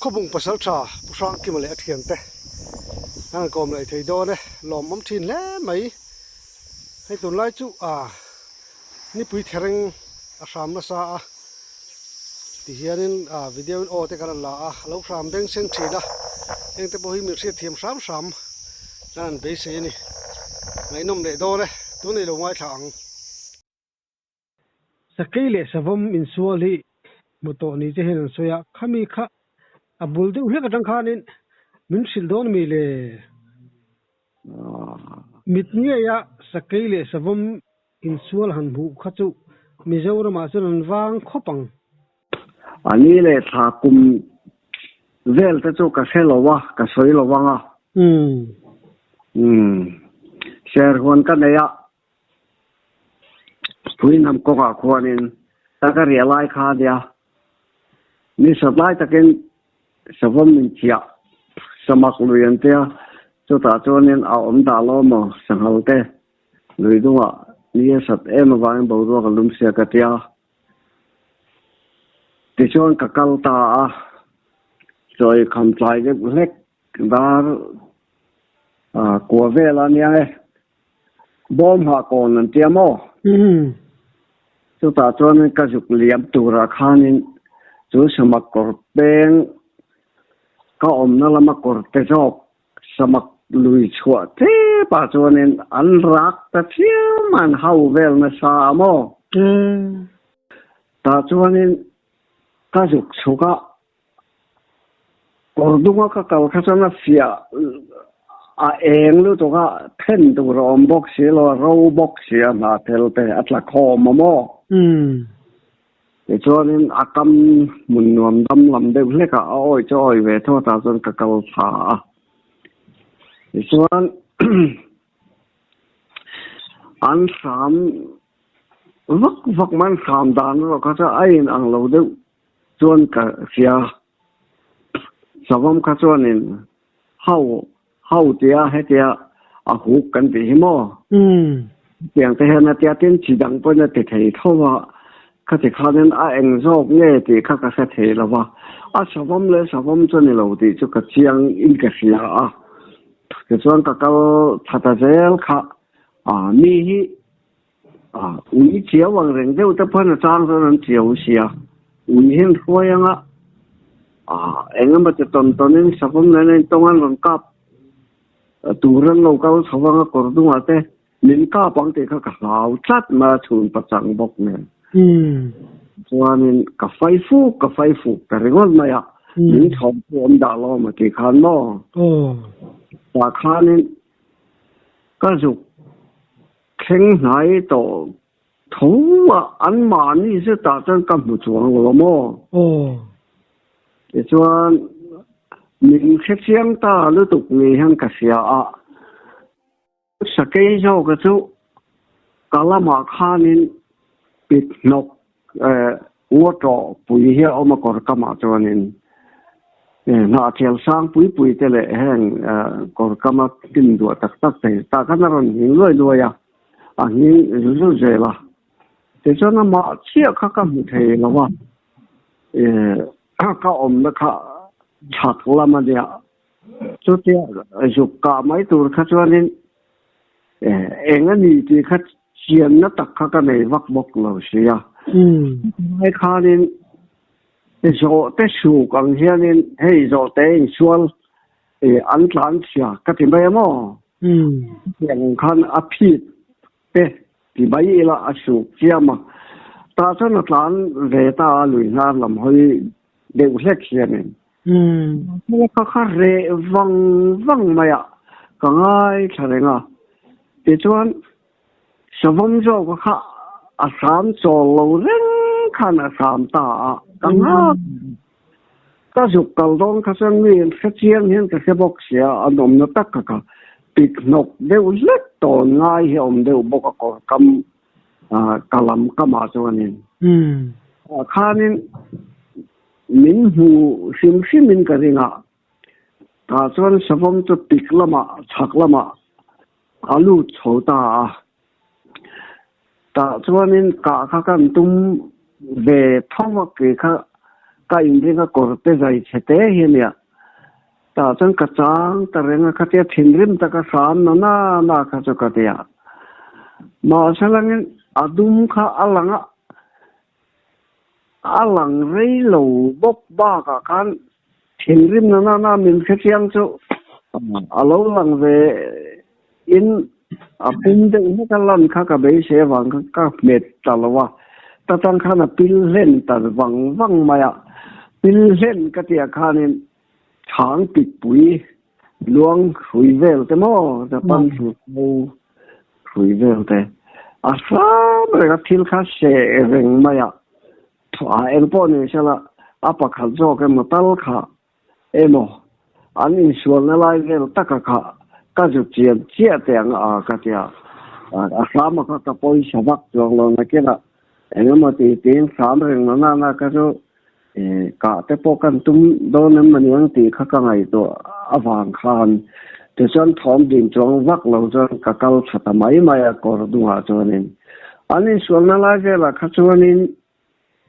Khawbung pasaltha Pu Hrangkima leh a thiante an han kawm leh thei dawn e, lawmawm thin hle mai. Hei tunlai chu ah nipui thereng a hram nasa a tihianin ah video in aw te kan rawn la a, a lo hram beng seng thin a, heng te pawh hi min hriatthiam hram hram kan han beisei a ni. Ngaihnawm leh dawn e, tunei lo ngaithla ang. Sakei leh savawm insual hi hmu tawh ni che hian an sawi a, khami kha a bul deuh hlek atang khanin min hrilh dawn mi le? Mit ngeia sakei leh savawm insual han hmuh kha chu Mizoramah chuan an vang khawp ang. A ni leh thla kum vel te chu ka hre lo a, ka sawi lo ang a. Umm. Serhuan ka nei a. Puihnam kawngah khuanin ka ka riah lai kha a nia. Ni sat lai takin savawm min chiah samak lui an tia, chutah chuanin a awm dah lo maw sanghal te lui dungah ni a sat em avangin boruak a lum sia ka tia. Tichuan ka kal ta a, chawi kham tlai deuh hlek dar kua vel a nia e. Bawm hah kawn an tia maw? Chutah chuanin ka zuk liam turah khanin chu samak kawr peng ka awmna lama kawr te zawk samak lui chhuah tepah chuanin an rak ta chiam a, an hau vel nasa a maw? Tah chuanin ka zuk chhuk a. Kawr dunga ka kal kha chuan a fiah a eng lutuk a, then tur a awm bawk si lo, a ro bawk si a, hna tel te a tla khawm a maw? Tichuanin a kam hmun nuam dam lam deuh hlek a, a awi chu a awi ve tho tah chuan ka kal thla a. Tichuan an hram vak vak mai, an hram dan erawh kha chuan a inang lo deuh. Chuan ka hria savawm kha chuanin hau hau tia hetia a huk kan tih hi maw? Tiang te hian a tia tin chi dang pawhin a ti thei tho a, khati khanin a eng zawk nge tih kha ka hre thei lo va, a savawm leh savawm chu ni lo tih chu ka chiang in ka hria a, tichuan ka kal tha ta zel kha a mi hi Ui chiau ang reng deuh te pawhin a chang chuan an chiau sia. Ui hian hruai anga eng emaw ti tawn tawnin savawm nen a intawng a, an rawn kap tur an lo kal chho anga kawr dungah te min kap ang tih kha ka hlau tlat mai a chhun pachang bawk nen. Chuanin ka fai fuk ka fai fuk ta ringawt mai a, min chhawm chu awm dah lo maw tih khan maw? Tah khanin ka zuk Thleng hnai tawh tho a, anmahni zetah chuan ka hmu chuang lo a maw? Tichuan, min hre chiang ta lutuk ni hian ka hria a, sakei zawka chu ka lamah khanin pit hnawk Ngaw tawh pui hi a awm a kawr kamah chuanin hnah thial sang pui pui te leh heng kawr kama hnim duah tak tak te hi tah khan a rawn nghing luai luai a, a nghing zul zul zel a. Tichuan amah chiah kha ka hmu thei lo a, ka awmna kha chhak lam a nia. Chutia zuk kah mai tur kha chuanin eng a ni tih kha chianna tak kha ka nei vak bawk lo sia. Lai khanin zawhte suk ang hianin hei zawhte insual an tlan chhia ka ti mai a maw? Tiang khan a phit te ti mai ila a suk chiam a. Tah chuan a tlan ve ta a lui hnar lam hawi deuh hlek hianin. Kha kha reh vang vang mai a, ka ngaithla reng a. Tichuan, savawm zawk kha a hram chawl lo reng khan a hram ta a, ka nghak. Ka zuk kal dawn kha chuan mi in hre chiang hian ka hre bawk sia, a nawmna tak kha ka pik hnawk deuh hlek tawn ngai hi a awm deuh bawk a kawr kam ka lam kamah chuanin. Khanin min hmu hrim hrimin ka ring a, tah chuan savawm chu pik lamah chhak lamah a lut chho ta a. Tah chuanin kah kha kan tum ve tho a, kei kha. Ka inring a kawr te zai chhe te hi ania. Tah chuan ka chang ta reng a, khatia thinrim taka hram na na na kha chu ka ti a. Mahse langin a dum kha a lang a, a lang rei lo bawk bakah khan thinrim na na na min hrechiang chu a lo lang ve in a pum deuh hlek a lan kha ka beisei avang khan ka hmet ta lo a, ta tang khan a pil hlen ta vang vang mai a, pil hlen ka tih ah khanin chhang pitpui luang hrui vel te maw Japan hrui hrui vel te a hram reng a thil kha seh reng mai a, a eng pawh ni sela a pakhat zawk emaw tal kha Emaw, an insualna lai vel taka kha ka zut chian chiah teh ang a ka ti a, a hram a kha ka pawisa vak chuang lo nakinah eng emaw tih tiin hram reng na nana ka chu kah te pawh kan tum dawn em ani ang tih kha ka ngaihtuah avang khan tichuan thawm din chuang vak lo chuan ka kal tha ta mai mai a kawr dungah chuanin an insualna lai velah kha chuanin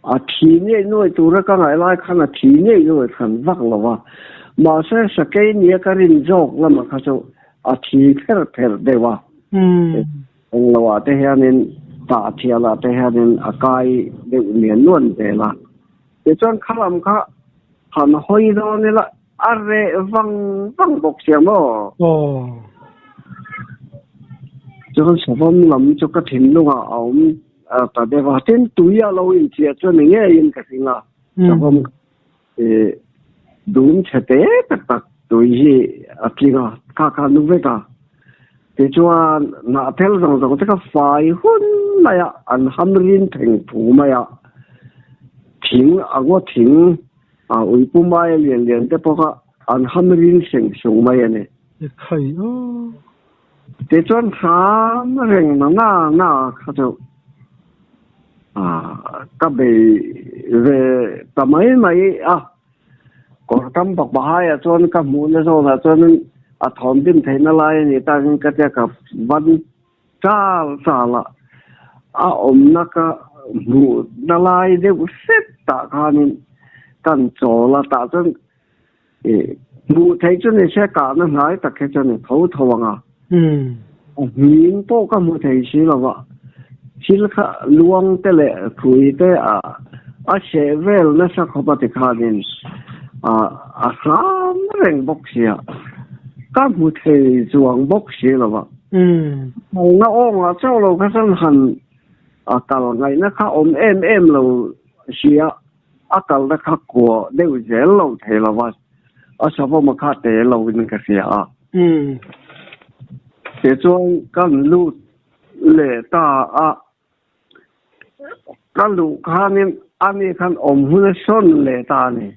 A thi ngei nuai tura ka ngaih lai khan a thi ngei nuai hran vak lo va, mahse sakei nia ka rin zawk lamah kha chu a thi pher pher deuh a. Engloah te hianin tah thialah te hianin a kai deuh lian luan zel a. Tichuan kha lam kha han hawi dawn ila a reh vang vang bawk sia maw? Chuan savawm lam chu ka thinlungah a awm Ta deuh a, tin tui a lo inchiah chuan ni ngeiin ka hring a, savawm dum chhe te tak tak tui hi a tling a, kha kha nu vek a. Tichuan hnahthel zawng zawng te kha fai hun mai a, an ham rin theng phu mai a, thing a ngaw thing a uipu mai a lian lian te pawh kha an ham rin seng sung mai a ni. Tichuan hram reng na na na kha chu ka bei ve ta mai mai a, kawr tam bak bahaiah chuan ka hmuhna zawnah chuan a thawm dim theihna lai a ni takin ka tia ka van chal chal a, a awmna ka hmuhna lai deuh hret tah khanin kan chawl a, tah chuan Hmuh theih chu ni se kahna hnai tak hi chuan i tho tho ang a. A hming pawh ka hmu thei si lo va, thil kha luang te leh hrui te a seh vel nasa khawp a tikhanin a hram reng bawk sia, ka hmu thei chuang bawk si lo va. Kalna awngah chauh lo kha chuan han a kal ngaihna kha awm em em lo sia. A kalna kha kua deuh zel lo thei lo va, a savawm a kha te lo in ka hria a. Tichuan kan lut leh ta a, ka luh khanin ani khan awm hun a sawn leh ta a ni.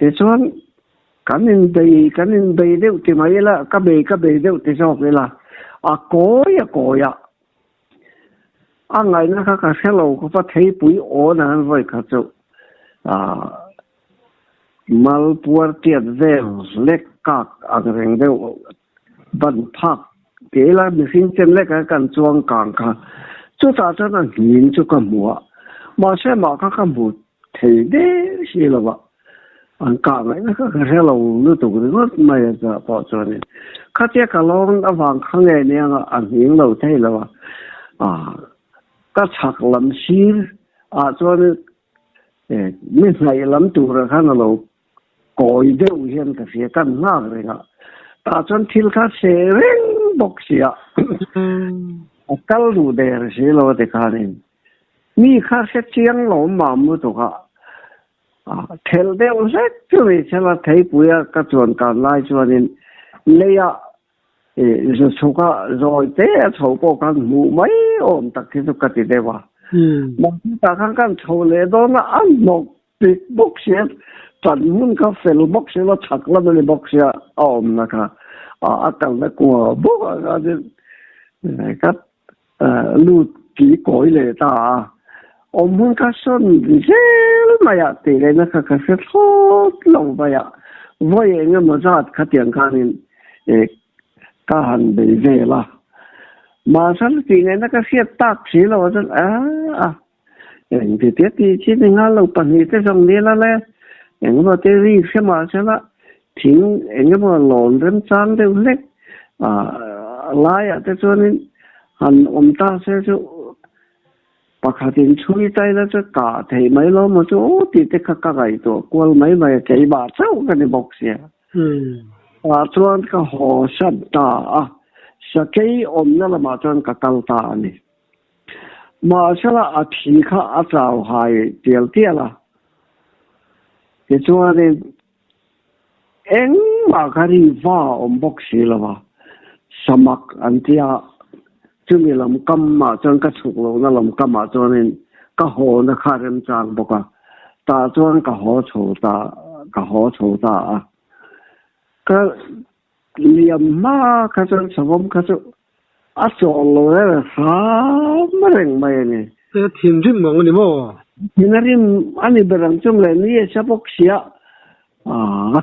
Tichuan kan inbei kan inbei deuh ti mai ila, ka bei ka bei deuh ti zawk ila, a kawi a kawi a. A ngaihna kha ka hre lo khawp a, theipui awn an vawi kha chu mal puar tiat vel lek kak ang reng deuh ban phak ti ila mihring chen lek a kan chuang kang kha chutah chuan a hnin chu ka hmu a, mahse mah kha ka hmu thei der si lo va, an kah ngaihna kha ka hre lo lutuk ringawt mai a chah pawh chuanin khatia ka lawng avang kha nge nia nga a hning lo thei lo a, ah ka chhak lam sir ah chuanin mi hnaih lam turah khan a lo kawi deuh hian ka hria kan nghak reng a, tah chuan thil kha seh reng bawk sia a kal duh der si lo a tikhanin. Mi kha hre chiang lo mam lutuk a, thelh deuh hlek chu ni sela theipui a ka chuan kan lai chuanin leia zu chhuk a zawi te a chho pawh khan hmuh mai awm tak hi chu ka ti deuh a. Mahse tah khan kan chho leh dawn a, a hnawk pik bawk sia, tan hmun kha fel bawk sia la chhak lam a ni bawk sia a awmna kha a kalna kua bawk ah khanin ka Lut ki kawi leh ta a, awm hun kha sawn zel mai a tih lehna kha ka hre thlawt lo mai a, vawi eng emaw zat khatiang khanin ka han bei vel a, mahse tih ngaihna ka hriat tak si lo a chuan a. Eng ti tia tih chi ni nghal lo pahnih te zawng ni la le, engemaw te ri hre mah se la, thing engemaw lawn remchang deuh hlek laiah te chuanin han awm ta se chu pakhatin chhui tai la chu kah theih mai lo maw chu aw tih te kha ka ngaihtuah kual mai mai a, keimah chauh ka ni bawk sia. Tah chuan ka haw sat ta a, sakei awmna lamah chuan ka kal ta a ni. Mahsela a thi kha a chau hai tial tial a, tichuanin engmah kha ri va a awm bawk si lo va, samak an ti a, chumi lam kamah chuan ka chhuk lohna lam kamah chuanin ka hawna kha remchang bawk a, tah chuan ka haw chho ta ka haw chho ta a, ka liam hma kha chuan savawm kha chu A chawl lo reng hram reng mai a ni. A thinrim ang a ni maw? Thin a rim a ni ber ang chu le ni a sa bawk sia. A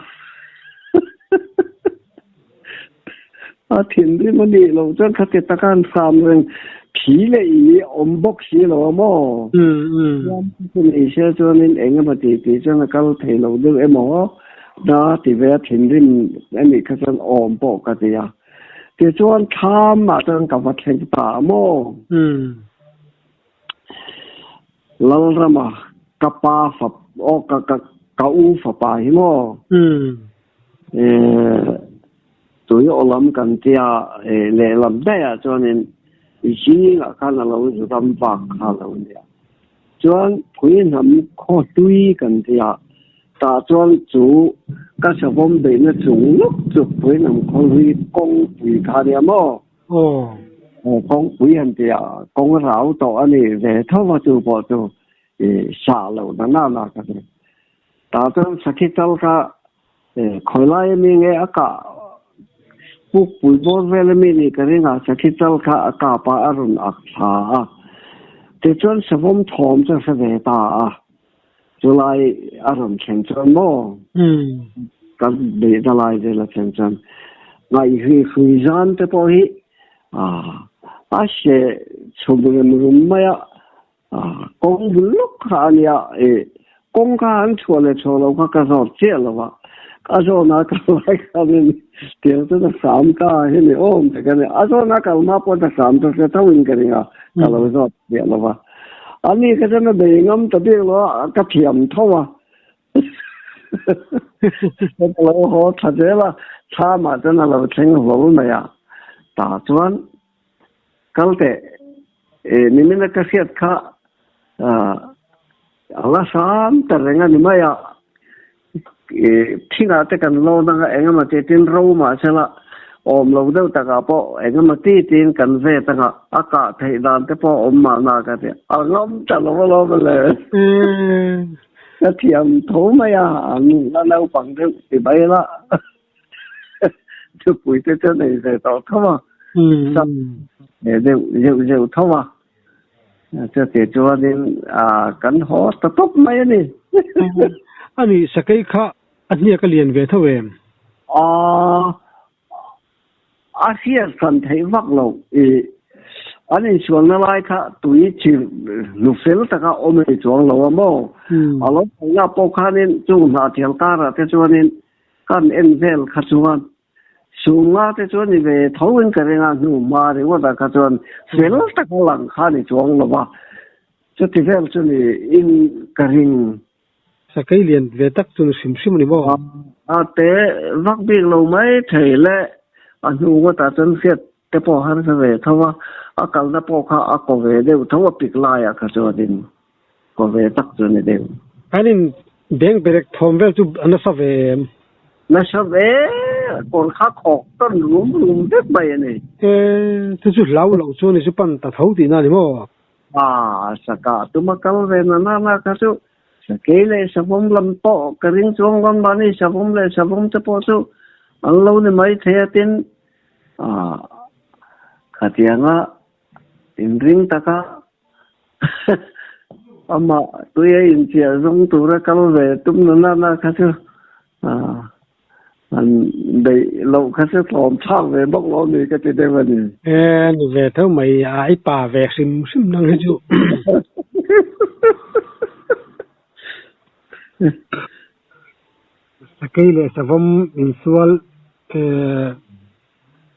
A thinrim a nih loh chuan khati taka an hram reng thi leh i awm bawk si lo a maw? Chu ni se chuanin eng emaw tih tih chuan a kal thei lo deuh emaw na ti ve a thinrim a nih kha chuan awm pawh ka ti a. Tichuan thlam ah chuan ka va thleng ta a maw? Lalrama ka pa fap aw ka ka ka u fapa hi maw? Tui aw lam kan tia lehlam daih ah chuanin zingah khan a lo ram vak kha a lo nia. Chuan Phuihnam khaw hlui kan ti a, tah chuan chu ka savawm beihna chung lawk chu Phuihnam khaw hlui kawngpui kha a nia maw? Aw. Kawngpui han ti a, kawng rau tawh a ni ve tho va chu pawh chu i sah loh na na na ka ti. Tah chuan sakhi chal kha khawi lai ami nge a kah pukpui bawr vel ami nih ka ring a, sakhi chal kha a kap a, a rawn ak thla a. Tichuan savawm thawm chu a hre ve ta a, chulai a rawn thlen chuan maw kan beihna lai vel a thlen chuan ngaihhui hrui zan te pawh hi a hre chhum rem rum mai a. Kawng bul lawk kha a nia, kawng kha an chhuah leh chhuah loh kha ka zawt chiah lo a, ka zawhna kal lai khanin tiang chuan a hram ta hi ni awm tak a ni, a zawhna kal hma pawh a hram ta se tho in ka ring a, ka lo zawt chiah lo va, ani kha chuan a bei ngam ta bik lo a, ka thiam tho a, ka lo haw tha zel a, thlamah chuan a lo thleng hlawl mai a, tah chuan. Kal teh, e nimina ka hriat kha a la hram ta reng a ni mai a, e thingah te kan lawn anga engemaw ti tin ro mah sela awm lo deuh takah pawh engemaw ti tiin kan vet anga a kah theih dan te pawh a awm mahna ka ti a ngam ta lo alawm le. Ka thiam tho mai a, an la naupang deuh ti mai la. Thupui te chu nei ve tawh tho a, sap ve deuh zeuh zeuh tho a, chuti chuanin kan haw ta tawp mai a ni. A nih sakei kha a hniak a lian ve tho em? A hriat hran theih vak lo i an insualna lai kha tui chi hnu fel taka awm ei chuang lo a maw? A lo kalna pawh khanin chung hnahthial karah te chuanin Kan en vel kha chuan Sunga te chuan ni ve tho in ka ring a, hnu hma ringawt ah kha chuan fel taka lang kha ni chuang lo va, chuti vel chu ni in ka ring. Sakei lian ve tak chu ni hrim hrim a ni maw? A te vak bik lo mai thei le, a hnu ngawt ah chuan hriat te pawh harsa ve tho a, a kalna pawh kha a ko ve deuh tho a pik laiah kha chuanin ko ve tak chu a ni deuh. An in beng perek thawm vel chu a nasa ve em? Nasa ve, kawr kha khawk tawn rum rum vek mai a ni. E, chu chu hlau loh chu a ni chu pan ta tho tihna a ni maw? A, saka tuma kal ve na na na kha chu sakei leh savawm lam pawh ka ring chuang rawn mahni savawm leh savawm te pawh chu an lo ni mai thei a tin Ah, khatianga inring taka amah tui a inchiah zawng tura kal ve tum na na na kha chu ah, han beih loh kha chu tlawm thlak ve bawk lo ni ka ti deuh a ni. E, ni ve tho mai, a i pa ve hrim hrim nang hi chu. Sakei leh savawm insual eh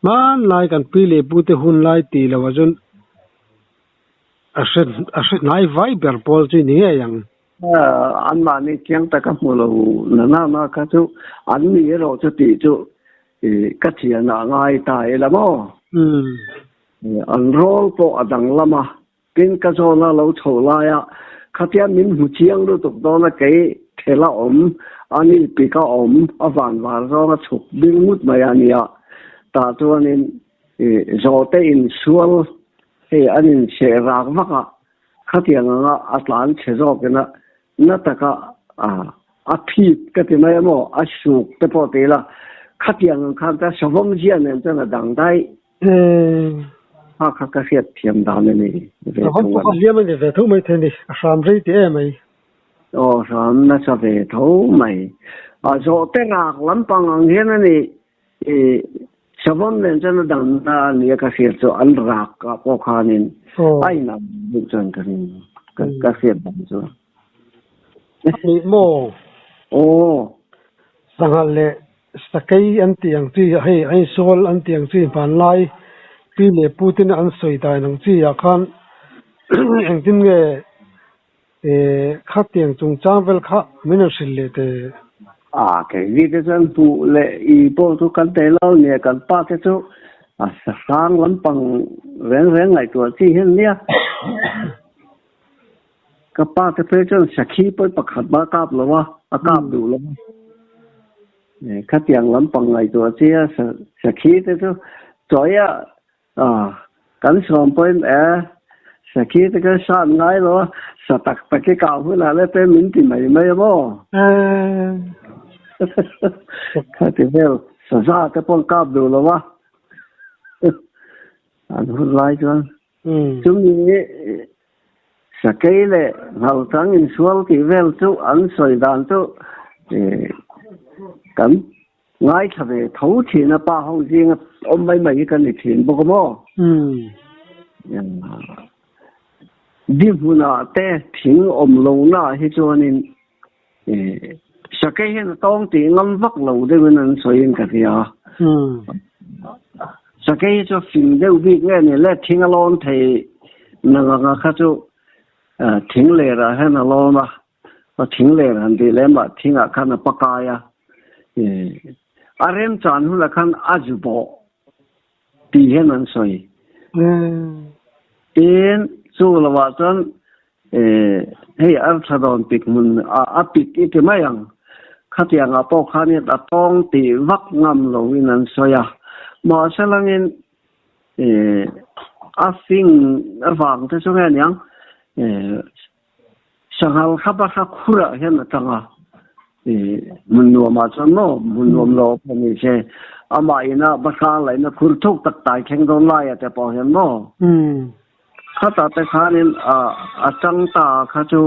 hmanlai kan pi leh pute hun lai tih loh ah chuan a hre a hre hnai vai ber pawl chu ni ngei ang. Anmahni chiang taka hmu lo na na na kha chu an ni erawh chu tih chu ka thian ah ngai ta ila maw? An rawl pawh a danglam a, Tin, ka zawna lo chho laia khatia min hmu chiang lutuk dawna kei thela awm, a ni pika awm, a van var zawnga chhuk ding ngut mai a nia. Tah chuanin zawhte insual hei an incheh rak vak a, khatiang anga a tlan chhe zawkina na taka a phit ka ti mai emaw, a suk te pawh ti ila, khatiang ang khan ka savawm zia nen chuan a dang daih. A kha ka hriat thiam dan a ni ve thung a ni. A hliam a ni ve tho mai thei a ni, a hram rei teh em mai. Aw hram nasa ve tho mai. A zawhte rak lampang ang hian a ni i savawm nen chuan a dangna a nia ka hriat chu an rak ah pawh khanin a inang deuh chuan ka ring ka hriat dan chuan. A nih maw? Aw. Sanghal leh Sakei an tih ang chi, hei Aizawl an tih ang chi hmanlai pi leh pu ten an sawi dan ang chi ah khan engtin nge khatiang chungchang vel kha min rawn hrilh leh teh. A keini te chuan hmuh leh i pawh chu kan nei lo nia, kan pa te chu a sahrang lampang reng reng ngaihtuah chi hian nia. Ka pa te phei chuan sakhi pawi pakhat mah a kap lo a, a kap duh lo a. Khatiang lampang ngaihtuah chi a, sakhi te chu chawi a, kan sawm pawhin e, sakhi te kha sat ngai lo a, sa tak tak hi kah hunah le te min ti mai mai a maw? Khati vel saza te pawh an kap duh lo a, an hun lai chuan. Chumi sakei leh nghalchang insual tih vel chu an sawi dan chu kan ngaithla ve tho thin a, pa ho zinga awm mai mai hi kan ni thin bawk a maw? Di hmunah te thing awm lohnaah hi chuanin sakei hian a tawng tih ngam vak lo deuhin an sawiin ka hria. Sakei hi chu fing deuh bik nge ni le thing a lawn thei nang anga kha chu thing lerah hian a lawn a, a thing ler han tih lem ah thingah khan a pakai a, a remchan hunah khan a zu bawh tih hian an sawi. Tin, chu lovah chuan Hei arthla dawn pik hmun a pik i ti mai ang. Khatiangah pawh khanin a tawng tih vak ngam loin an sawi a. Mahse langin a fing avang te chu nge niang sanghal kha bahra khurah hian a tang a. Hmun nuamah chuan maw hmun nuam lo pawh ni se amah ina bahra laihna khur thuk tak tai thleng dawn laia te pawh hian maw. Khata te khanin a chang ta kha chu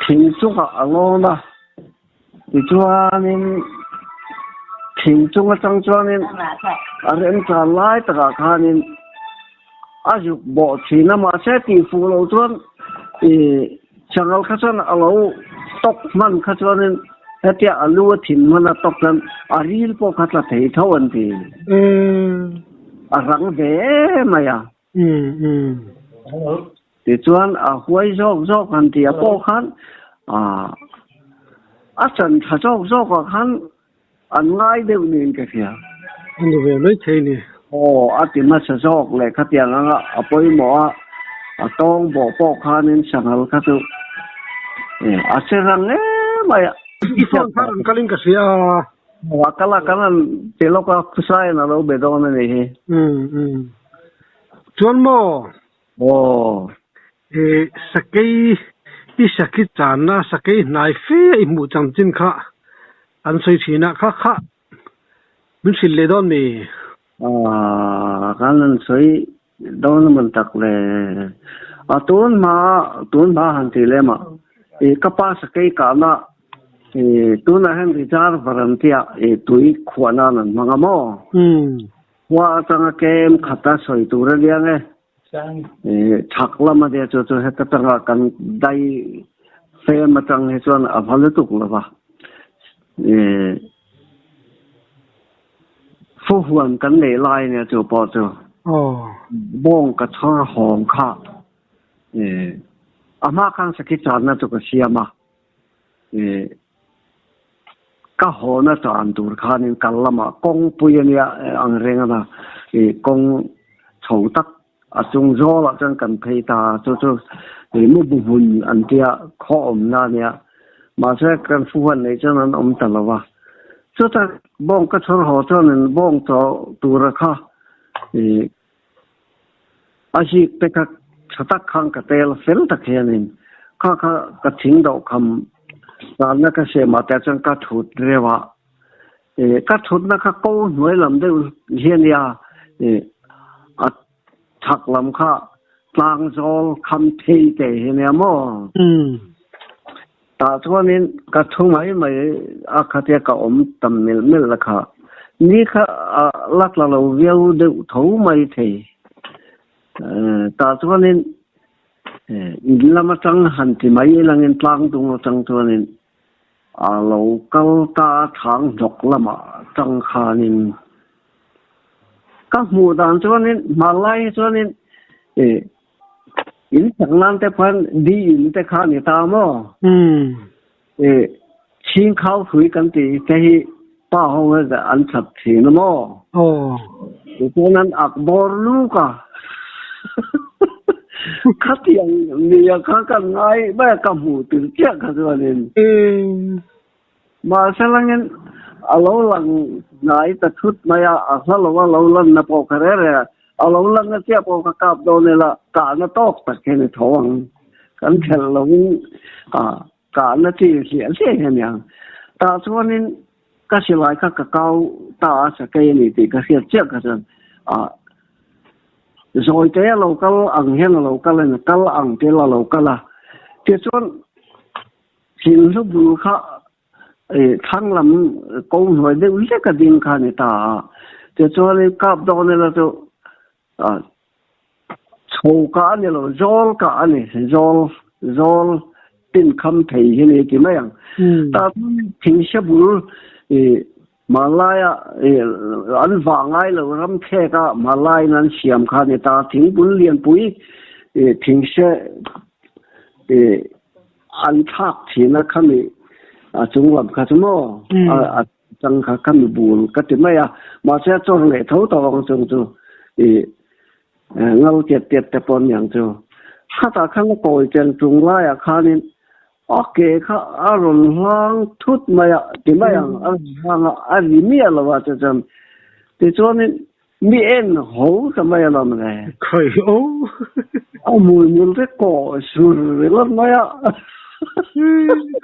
thing chungah a lawn a, tichuanin thing chung atang chuanin a remchan lai takah khanin a zuk bawh thin a, mahse tih fuh loh chuan sanghal kha chuan a lo tawk hman kha chuanin hetia a lu a thin hman a tawk chuan a ril pawh kha tla thei tho an ti. A rang ve em mai a. Tichuan a huai zawk zawk han ti a pawh khan a chan tha zawk zawk ah khan an ngai deuh niin ka hria. A ni ve mai thei ni. Aw a ti hmasa zawk leh khatiang anga a pawimawh a, a tawng bawh pawh khanin sanghal kha chu a che rang em mai a. I phone kha rawn kalin ka hria a. A kal a kan an ti lawk a, Khusaiin a lo be dawn a nih hi. Umm chuan maw? Aw. I sakei, i sakhi channa sakei hnai fe i hmuh chanchin kha an sawi thin a, kha kha min hrilh leh dawn mi? Aw, kan an sawi dawn a man tak le. A tun hma, tun hma han tih lem ah, i ka pa sakei kahna i tunah hian reservoir an tia i tui khuah nan an hmang a maw? Khua atanga kem khata sawi tur a liang e. Chhak lama nia chu chu heta tanga kan dai Fem atang hi chuan a va lutuk lo va, Fuhuan kan neih lai nia chu pawh chu bawng ka chhawr hawng kha a hma khan sakhi channa chu ka siam a, ka hawna chan tur khanin kal lamah kawngpui a nia ang reng a, kawng chho tak A chung zawlah chuan kan phei ta a, chu chu mu bu hmun an tia khaw awmna a nia. Mahse kan fuhuan neih chuan an awm ta lo va. Chutah bawng ka chhawr haw chuanin bawng chaw tura kha ih a hik te kha tha tak khan ka tel fel tak hianin kha kha ka thing doh kham tanna ka siamah te chuan ka thut reuh a. Ih ka thutna kha ko hnuai lam deuh hi a nia, ih a chhak lam kha tlang zawl kham thei te hi a nia maw? Tah chuanin ka thu mai mai a khatia ka awm tam melh melh a kha. Ni kha a la tla lo viau deuh tho mai thei. Tah chuanin in lam atang han ti mai ilangin tlang dung atang chuanin A lo kal ta thang hnawk lamah tang khanin ka hmuh dan chuanin hmanlai hi chuanin ih in sak nan te khan di in te kha a ni ta maw? Ih chhing khau hrui kan tih te hi pa ho hian an chhat thin a maw? Tichuan an ak bawr luk a khatiang nia kha kan ngai mai a ka hmuh tir chiah kha chuanin mahse langin a lo lang hnai ta thut mai a a hla lo a lo lanna pawh kha reh reh a a lo lanna chiah pawh kha kap dawn ila kahna tawk tak hian i tho ang kan thelh lovin a Kahna chi hliah hliah hi a nia. Tah chuanin ka silai kha ka kau ta a sakei a ni tih ka hriat chiah kha chuan ah zawi te a lo kal ang hian a lo kal a ni, kal ang tel a lo kal a. Tichuan thing hlu bul kha ih thlang lam ko hnuai deuh hlek a ding kha a ni ta a. Tichuanin kap dawn ila chu ah Chho ka a ni lo, zawl ka a ni, zawl, zawl tin kham thei hi ni ti mai ang. Tah chuan thingse bul ih hmanlaia ih an vah ngai lo ram thlek a hmanlaiin an siam kha a ni ta, thingbul lianpui ih thingse ih an thlak thin a khami a chung lam kha chu maw a Chang kha ka mi bul ka ti mai a, mahse a chawr leh tho tawh ang chung chu i ngal tiat tiat te pawh aniang chu. Khatah khan a kawi chen chung laiah khanin a ke kha a rawn hlang thut mai a ti mai ang, a rawn hlang a, a ri miah lo a chuchuan tichuanin mi en ho ta mai alawm le. Khawi o. A hmuihmul te kawh sur ringawt mai a.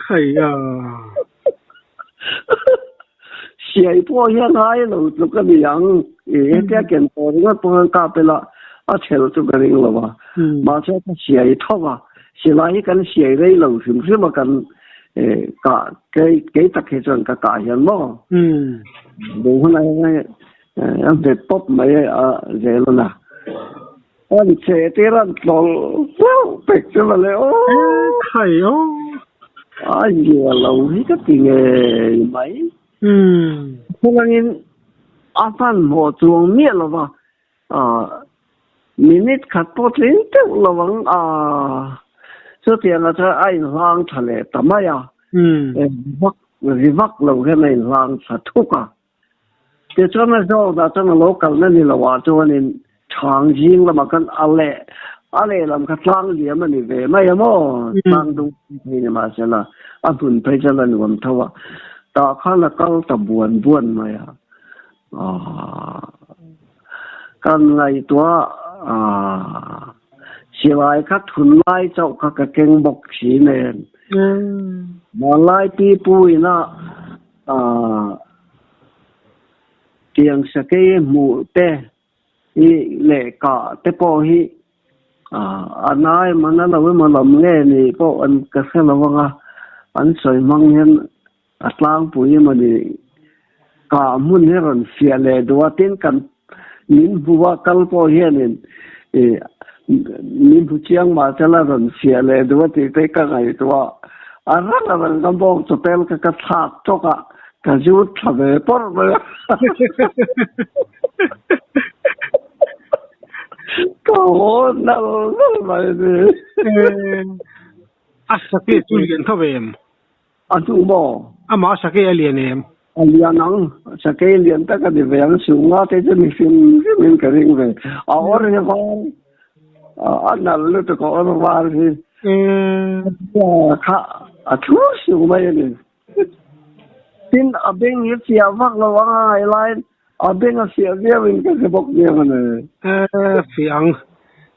Khawi a. Siai pawh hian ngai lo tluk a ni ang. I hetia ken tawh ringawt pawh hian kap ila a chhel chu ka ring lo a. Mahse ka siai tho a, silai hi kan siai rei lo hrim hrim a kan kah kei tak hi chuan ka kah hian maw. Duh hunah hian a hmet pawp mai a zel a na. An che tir an tlawlh hlauh pek chu mawle aw. Khai aw. A zia lo hi ka ti ngei mai. Chuvangin a hmanhmawh chuang miah lo va, minute khat pawh tling teuh lo ang a. Chutiangah chuan a inhlang tha leh ta mai a. Vak ri vak lo hian a inhlang tha thuk a. Tichuan a zawkah chuan a lo kalna ni loah chuanin chhang zing lamah khan a leh a lehlam kha tlang liam a ni ve mai a maw? Tlang dung phei ni mahsela a hmun phei chuan a nuam tho a, tah khan a kal ta buan buan mai a, aah kan ngaihtuah aah silai kha thunlai chauh kha ka keng bawk si nen hmanlai pipu ina Aaa tiang sakei hmuh te hi leh kah te pawh hi a nai man a lo emaw lam nge ni pawh an ka hre lo ang a, an sawi hmang hian a tlangpui emaw ni kah hmun hi rawn fiah leh duh a, tin kan min hmu a kal pawh hianin ih min hmu chiang mah se la rawn fiah leh duh a tih te ka ngaihtuah. A rang a rang ka bawng chawpel kha ka thlak tawk a, ka zut thla ve pawrh mai a. Ka haw nal nal mai a ni. A sake chu lian tho ve em? A hnu maw? Amah a sakei a lian em? A lian ang, sakei lian tak a ni ve ang, Sunga te chu mi hrim hrimin ka ring ve. A awr hi var, a nalh lutuk a awr var hi. Kha a thlur sung mai a ni. Tin, a beng hi fiah vak lo ang a ngaih laiin a beng a fiah viauin ka hre bawk nia ka nei. Fiah ang.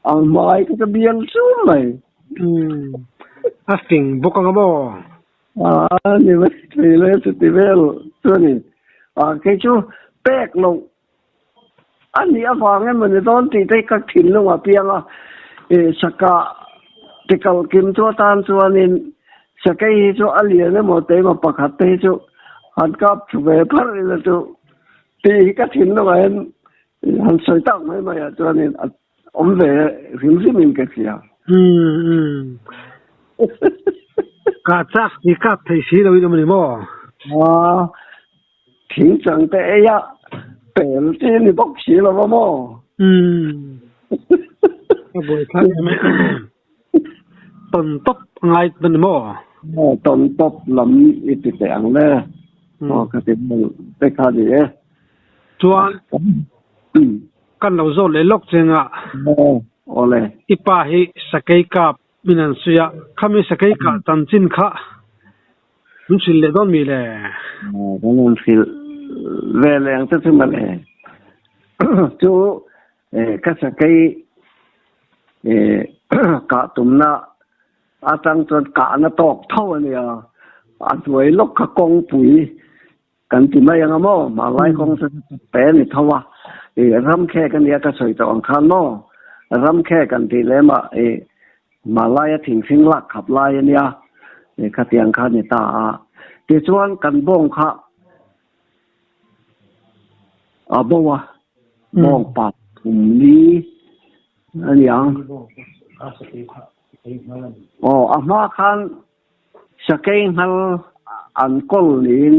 A hmai kha ka bial chum mai. A fing bawk ang a maw? A ni mai thei le chuti vel chu a ni. Kei chu pek loh a nih avang emaw ni dawn tih te ka thinlung a piang a, saka tikal kim chu atan chuanin sakei hi chu a lian emaw teima pakhat te hi chu han kap thu ve pharh ila chu tih hi ka thinlungah hian han sawi tak mai mai ah chuanin a awm ve hrim hrimin ka hria. Umm kah chak ti kap thei si lo in awm a ni maw? A thing chang te ei a pel chi ni bawk si lo va maw? Umm a buai thlak em e. Tawn tawp a ngai a ni maw? Aw tawn tawp lam i ti teh ang le. Aw ka ti te kha ni e. Chuan Kan lo zawt leh lawk cheng a. Awle. I pa hi sakei kap min an sawi a, khami sakei kah chanchin kha min hrilh leh dawn mi le? Kan rawn hrilh ve leh ang che chu mawle. Chu ka sakei kah tumna atang chuan kahna tawk tho a nia, a hnuai lawk kha kawngpui Kan ti mai ang a maw? Hmanlai kawng chu pe a ni tho a, i ramkhek a nia ka sawi tawh ang khan maw? Ramkhek an tih lem a, i hmanlaia thingthing lak khap lai a nia, i khatiang kha a ni ta a. Tichuan kan bawng kha a bo a, bawng pa thum li a ni ang. Aw, a hma khan Sakei nghal an kawl niin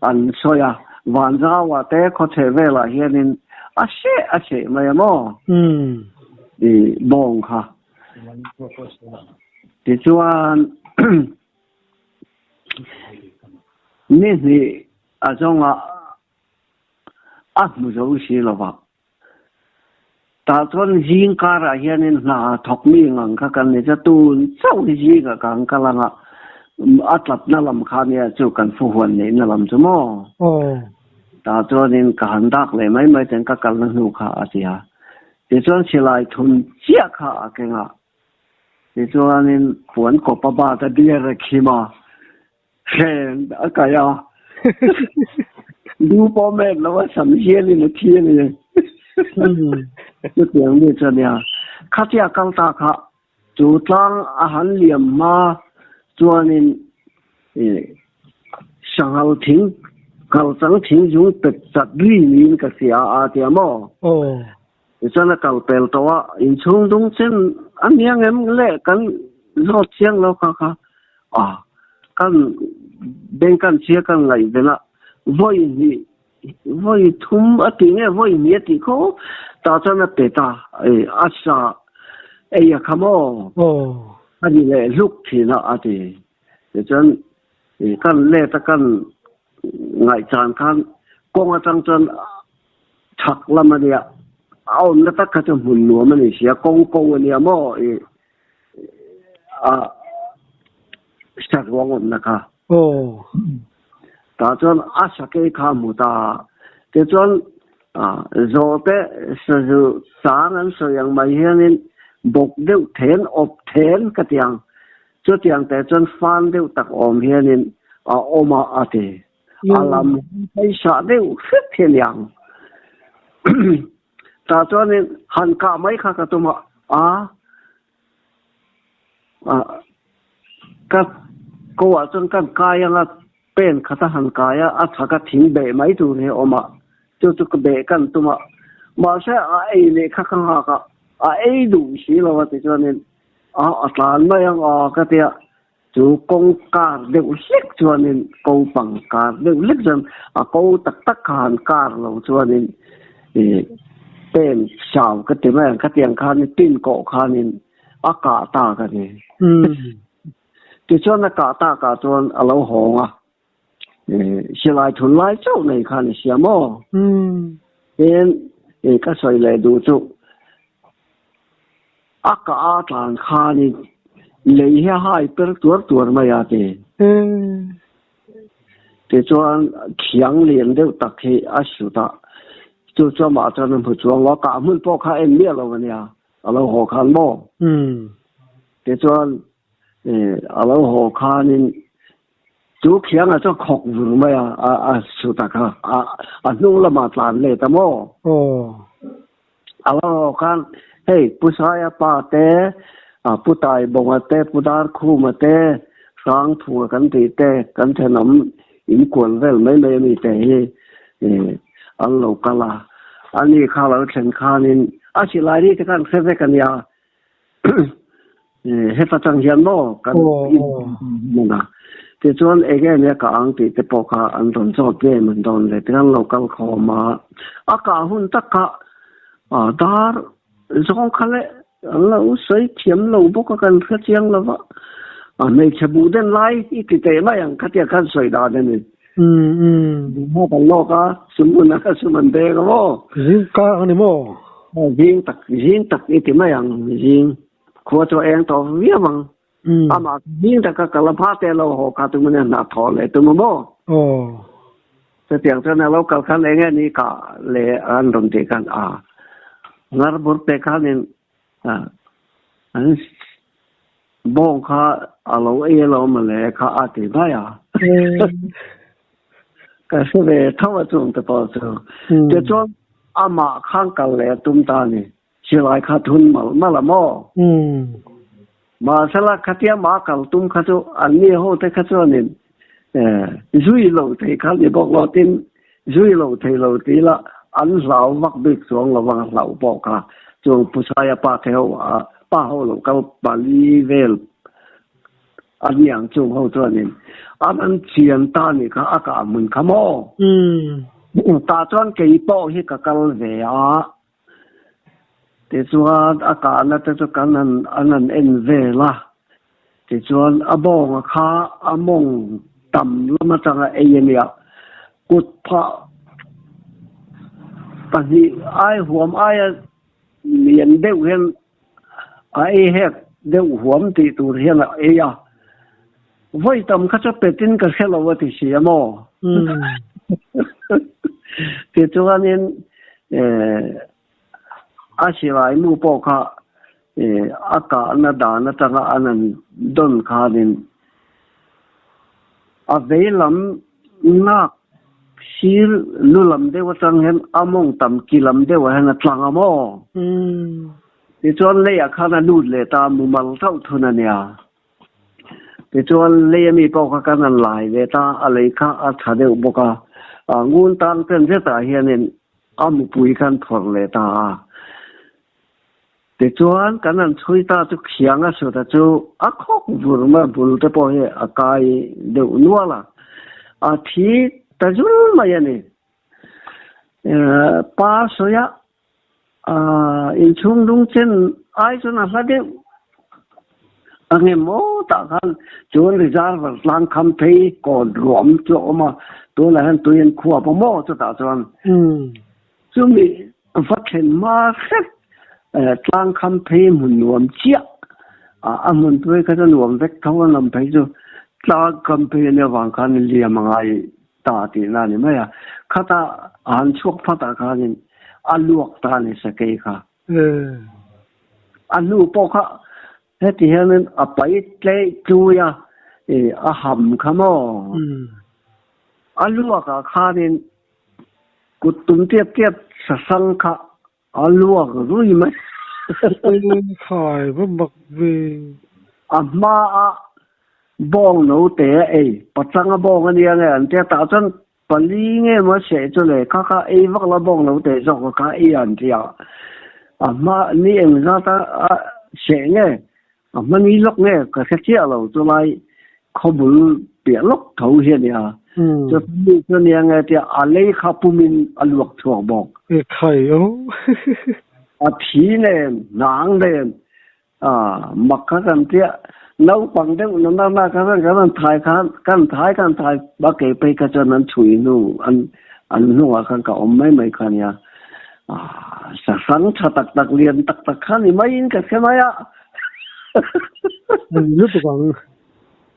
an sawi a, Vanzauah te khawchhe velah hianin a seh a seh mai a maw? I bawng kha. Tichuan ni hnih a zawngah a hmu zo si lo va. Tah chuan zing karah hianin hna thawk mi ngang kha kan ni cha tun chauh hi zingah ka han kal ang a, a tlatna lam kha nia chu kan fuhuan neihna lam chu maw? Tah chuanin ka han dak leh mai mai ten ka kalna hnu kha a ti a. Tichuan silai thun chiah kha a keng a. Tichuanin puan kawpa bat a diar a khim a. Hren a kai a. Lu pawh met lo a sam hialin a thi a ni. Chutiang mi chu a nia. Khatia kal ta kha chu tlang a han liam hma chuanin sanghal thing kal chang thing zung pet chat ri niin ka hria a tia maw? Tichuan a kal pel tawh a, inchhung dung chen a nia ngem le kan zawt chiang lo kha kha a kan bank kan chhia kan ngaih ven a, vawi hnih vawi thum a tih nge vawi hnih a tih kho tah chuan a pe ta a sa ei a kha maw a ni leh hluk thin a a ti. Tichuan kan let a kan ngaihchan khan kawng atang chuan chhak lam a nia, a awmna tak kha chu hmun nuam a ni si a, kawng ko a nia maw i a saruang awmna kha. Tah chuan a sakei kha a hmu ta a, tichuan zawhte sazu chang an sawi ang mai hianin bawk deuh then awp then ka ti ang, chutiang te chuan fan deuh tak awm hianin a awm a a ti. A lam paisa deuh hret hi a ni ang. Tah chuanin han kah mai kha ka tum a, a ka ko ah chuan kan kai ang a, pen khat a han kai a, a chhak a thing beh mai tur hi a awm a, chu chu ka beh kan tum a, mahse a ei leh kha ka nghak a, a ei duh si lo a tichuanin a a tlan mai ang a ka ti a. Chu kawng kar deuh hlek chuanin ko pang kar deuh hlek chuan a ko tak tak kha han kar lo chuanin ih pen sau ka ti mai ang khatiang khanin tin kawh khanin a kah tak a ni. Tichuan a kah takah chuan a lo hawng a, silai thun lai chauh nei khan i siam aw. Tin, ka sawi leh duh chu a kah a tlan khanin lei hi a hai per tuar tuar mai a ti. Tichuan thiang lian deuh tak hi a sut a, chu chu amah chuan a hmu chuang lo a, kah hmun pawh kha en miah lo a nia. A lo haw khan maw? Tichuan a lo haw khanin chu khiangah chuan khawk vur mai a, a su ta kha, a hnung lamah tlan let a maw? A lo haw khan hei Pu Saia pa te, Pu Taibawnga te, Pu Darkhuma te, Hrangphunga kan tih te, kan thenawm inkual vel mai mai ami te hi an lo kal a, ani kha lo thlen khanin a silai ni te khan hre vek a nia, heta tang hian maw kan in a, tichuan eng nge nia ka ang tih te pawh kha an rawn zawt ve man dawn le tikhan lo kal khawm a, a kah hun tak kha dar zawng kha leh an lo sawi thiam lo bawk a kan hre chiang lo va, a hmeichhe buh den lai i ti teh mai ang khatia khan sawi dan a ni. Buh kan lawk a, sumhmun a sum an deng a maw? Zing kar ang ni maw? Zing tak, zing tak i ti mai ang, zing khua chu a eng tawh viau ang. Amah zing taka kal a hma te lo haw kha tum a nia, hna thawh leh tum a maw? Chutiang chuan a lo kal khan eng nge ni ka le an rawn tih khan a ngar bur pek khanin an bawng kha a lo ei alawm le kha a ti mai a. Ka hre ve tho a chung te pawh chu. Tichuan amah khan kal leh a tum ta a ni. Silai kha thun mal mal a maw? Mahsela khatia mah kal tum kha chu anni ho te kha chuanin zui lo thei kha ni bawk lo tin zui lo thei lo ti la an hlau vak bik chuang lo vang a hlauh pawh kha chung Pu Saia pa te ho pa ho lo kal pali vel a niang chung ho chuanin an an chian ta ni kha a kah hmun kha maw? Tah chuan kei pawh hi ka kal ve a. Tichuan a kahna te chu kan han an han en vel a, tichuan a bawnga kha a mawng tam lam atanga ei a nia, kut phah pahnih ai huam aia lian deuh hian a ei hek deuh huam tih tur hian a ei a, vawi tam kha chu petin ka hre lo a ti si a maw? Tichuanin a silai nu pawh kha a kahna dan atanga an han dawn khanin a vei lam nak sir lu lam deuh atang hian a mawng tam ki lam deuhah hian a tlang a maw? Tichuan leiah khan a lut leh ta mumal chauh thun a nia. Tichuan lei ami pawh kha kan han lai ve ta, a lei kha a tha deuh bawk a, ngun tang chen zetah hianin a mupui khan phawrh leh ta a. Tichuan kan han chhui ta chu khiang a suta chu a khawk vur mai a, bul te pawh hi a kai deuh nual a, a thi ta zul mai a ni. Pa sawi a Inchhung dung chen ai chuan a hla deuh a nge maw tah khan chuan reservoir tlang kham phei kawn ruam chu a awm a, tunah hian tui an khuap a maw chutah chuan chumi va thlen hma hret tlang kham phei hmun nuam chiah a hmun phei kha chu nuam vek tho a lam phei chu tlang kham phei a nih avang khan liam a ngai ta tihna a ni mai a, khata a han chhuak phatah khanin a luak ta a ni sakei kha. A hnu pawh kha heti hianin a pai tleih tlui a, a ham kha maw? A luakah khanin kut tum tiap tiap sasang kha A luak rui mai. Khai va mak ve. A hma a bawng no te a ei, pachang a bawng a nia nge an tia tah chuan pali nge maw a seh chu le kha kha ei vak la bawng no te zawk a kha ei an tia. A hma ni engzat a seh nge a hma ni lawk nge ka hre chiah lo chulai. Khawbul piah lawk tho hi a nia. Chutmi chu nia nge tia a lei kha pumin a luak chhuak bawk. E khai o. A thi nen, hnang nen, a mak kha kan tia naupang deuh na na na kha chuan kan han thai khan kan thai kan thai a ke phei kha chuan an chhui hnu an an hnungah khan ka awm mai mai kha nia. A sahrang tha tak tak lian tak tak kha ni maiin ka hre mai a. Lutuk ang.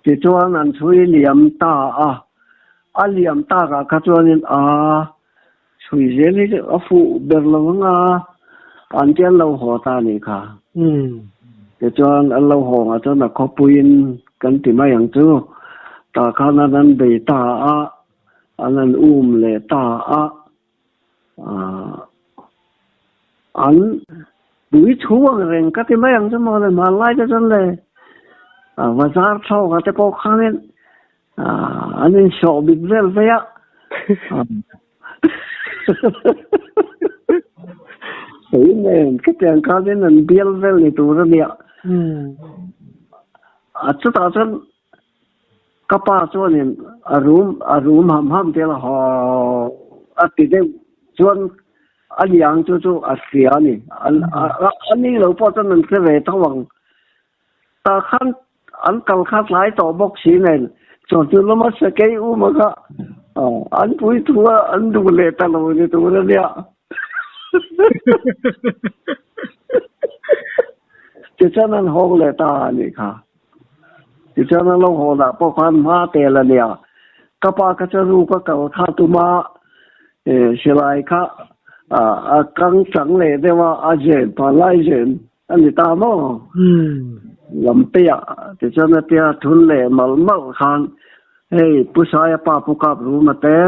Tichuan an chhui liam ta a, a liam takah kha chuanin a chhui zel hi chu a fuh ber lo ang a, an ti an lo haw ta a nih kha. Tichuan an lo haw ngah chuan a khawpuiin kan ti mai ang chu, tah khan an an bei ta a, an an um leh ta a. An pui thu ang reng ka ti mai ang chu maw le hmanlai te chuan le bazar thlawk ah te pawh khanin an insawh bik vel vei a hei nen khitiang khanin an bial vel ni tur a nia a chutah chuan Ka pa chuanin a rum a rum ham ham tel a haw a ti deuh chuan a liang chu chu a hria a ni. A ni lo pawh chuan an hre ve tho ang. Tah khan an kal kha tlai tawh bawk si nen chawhnu lama sakei uma kha an pui thu a an duh leh ta lo ni tur a nia. Tichuan an hawng leh ta a nih kha. Tichuan a lo haw dah pawh khan hma tel a nia. Ka pa kha chu ruk a kal kha tuma silai kha a kang chang leh deuh a, a zen palai zen a ni ta maw? Lampeia tichuan a tia thun leh malh malh khan hei Pu Saia pa Pu Kap Ruma te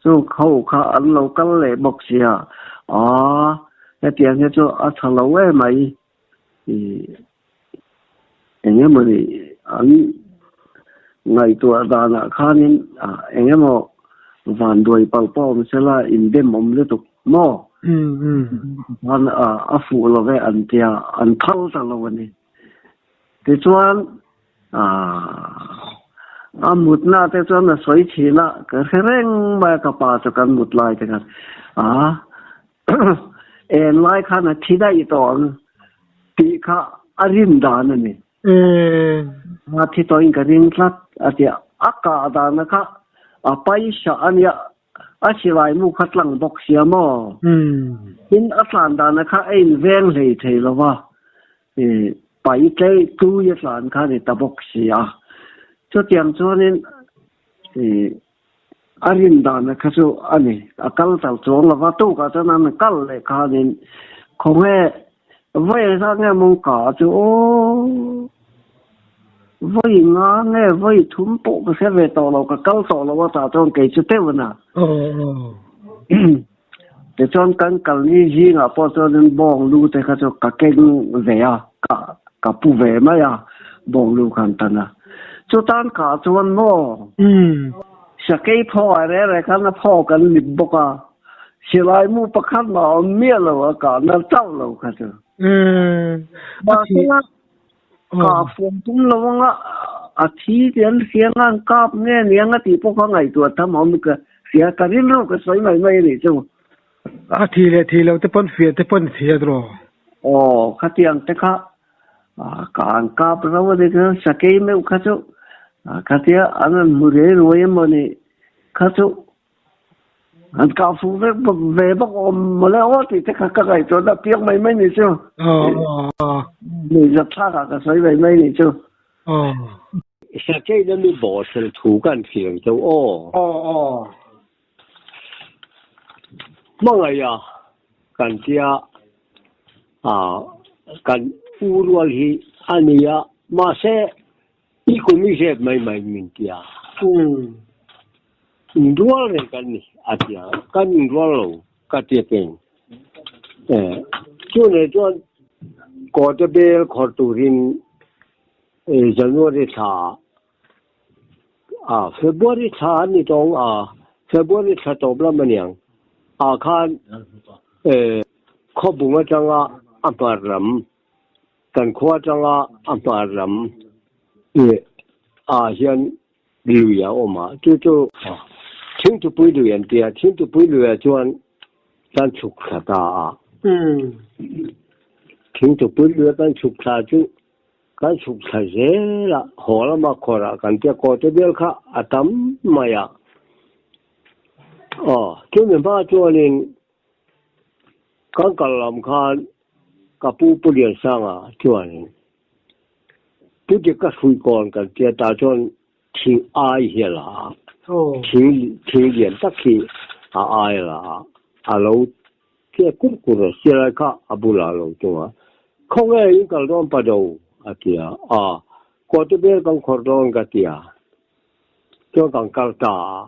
chu ho kha an lo kal leh bawk sia. Aa hetiang hi chu a tha lo emai. Eng emawni an ngaihtuah danah khanin eng emaw vanduai palh pawh awm sela indem awm lutuk maw? Khan a fuh lo ve an tia an phal ta lo a ni. Tichuan a mutna te chuan a sawi thin a, ka hre reng mai a ka pa chu kan mut lai te khan a En lai khan a thi daih tawh ang tih kha a rin dan a ni. A thi tawhin ka ring tlat a ti a, a kah dana kha a paisa a nia, a silai mu kha tlang bawk sia maw? Tin, a tlan dana kha a inveng hlei thei lo va, pai tlei tui a tlan kha a ni ta bawk si a. Chutiang chuanin A rin dana kha chu a ni. A kal tal chuang lo va, tukah chuan an kal leh khanin khawnge vawi zat nge mawng ka chu aw vawi nga nge vawi thum pawh ka hre ve tawh lo, ka kal tawh lo a tah chuan kei chu teuh a na. Tichuan kan kal ni zingah pawh chuanin bawng lu te kha chu ka keng ve a, ka ka pu ve mai a, bawng lu khan tan a. Chutan kah chuan maw sakei phaw a reh reh khan a phaw kan lip bawk a, silai mu pakhat mah a awm miah lo a kah nal chauh lo kha chu. Mahse kah fuam tum lo anga a thi tih an hria nga an kap nge nia nga tih pawh kha ngaihtuah tham a awm ka hria ka rilru ka sawi mai mai a nih chu. A thi leh thi lo te pawn fiah te pawn a thi a tiraw? Aw khatiang te kha ka an kap ro a ni kha sakei meuh kha chu khatia an han hmu rei ruai emaw ni kha chu An kah fuh vek bawk ve bawk awm mawle aw tih te kha ka ngaihtuahna a piang mai mai ni chu. Nuihzat thlak ah ka sawi mai mai ni chu. Sakei na mi bawhsel thu kan thlir ang chauh aw. Hmangaih a kan tia kan u rual hi a nia mahse I kum i zep mai mai min ti a. Inrual reng kan ni a ti a, kan inrual lo ka ti a peng. Chu nei chuan Kawte bel khawrh turin January thla ah February thla an ni tawng a, February thla tawp lam a niang ah khan khawbung atanga a hmar lam Kan khua atanga a hmar lam i ah hian lui a awm a, chu chu Thingtupui lui an ti a, Thingtupui luiah chuan kan chhuk thla ta a. Thingtupui luia kan chhuk thla chu kan chhuk thla zel a, haw lama khawrah kan tia kawte bial kha a tam mai a. Aw, chumi hma chuanin kan kal lam khan ka pu Pu Liansanga chuanin Pu Dika hruikawn kan tia tah chuan thing ai hi a la a, thing thing lian tak hi a ai a la a, a lo che kur kur a, sialai kha a bulah a lo tung a, Khawnge in kal dawn pa do? a ti a, A, kawte bel kan khawrh dawn ka ti a, chuan kan kal ta a,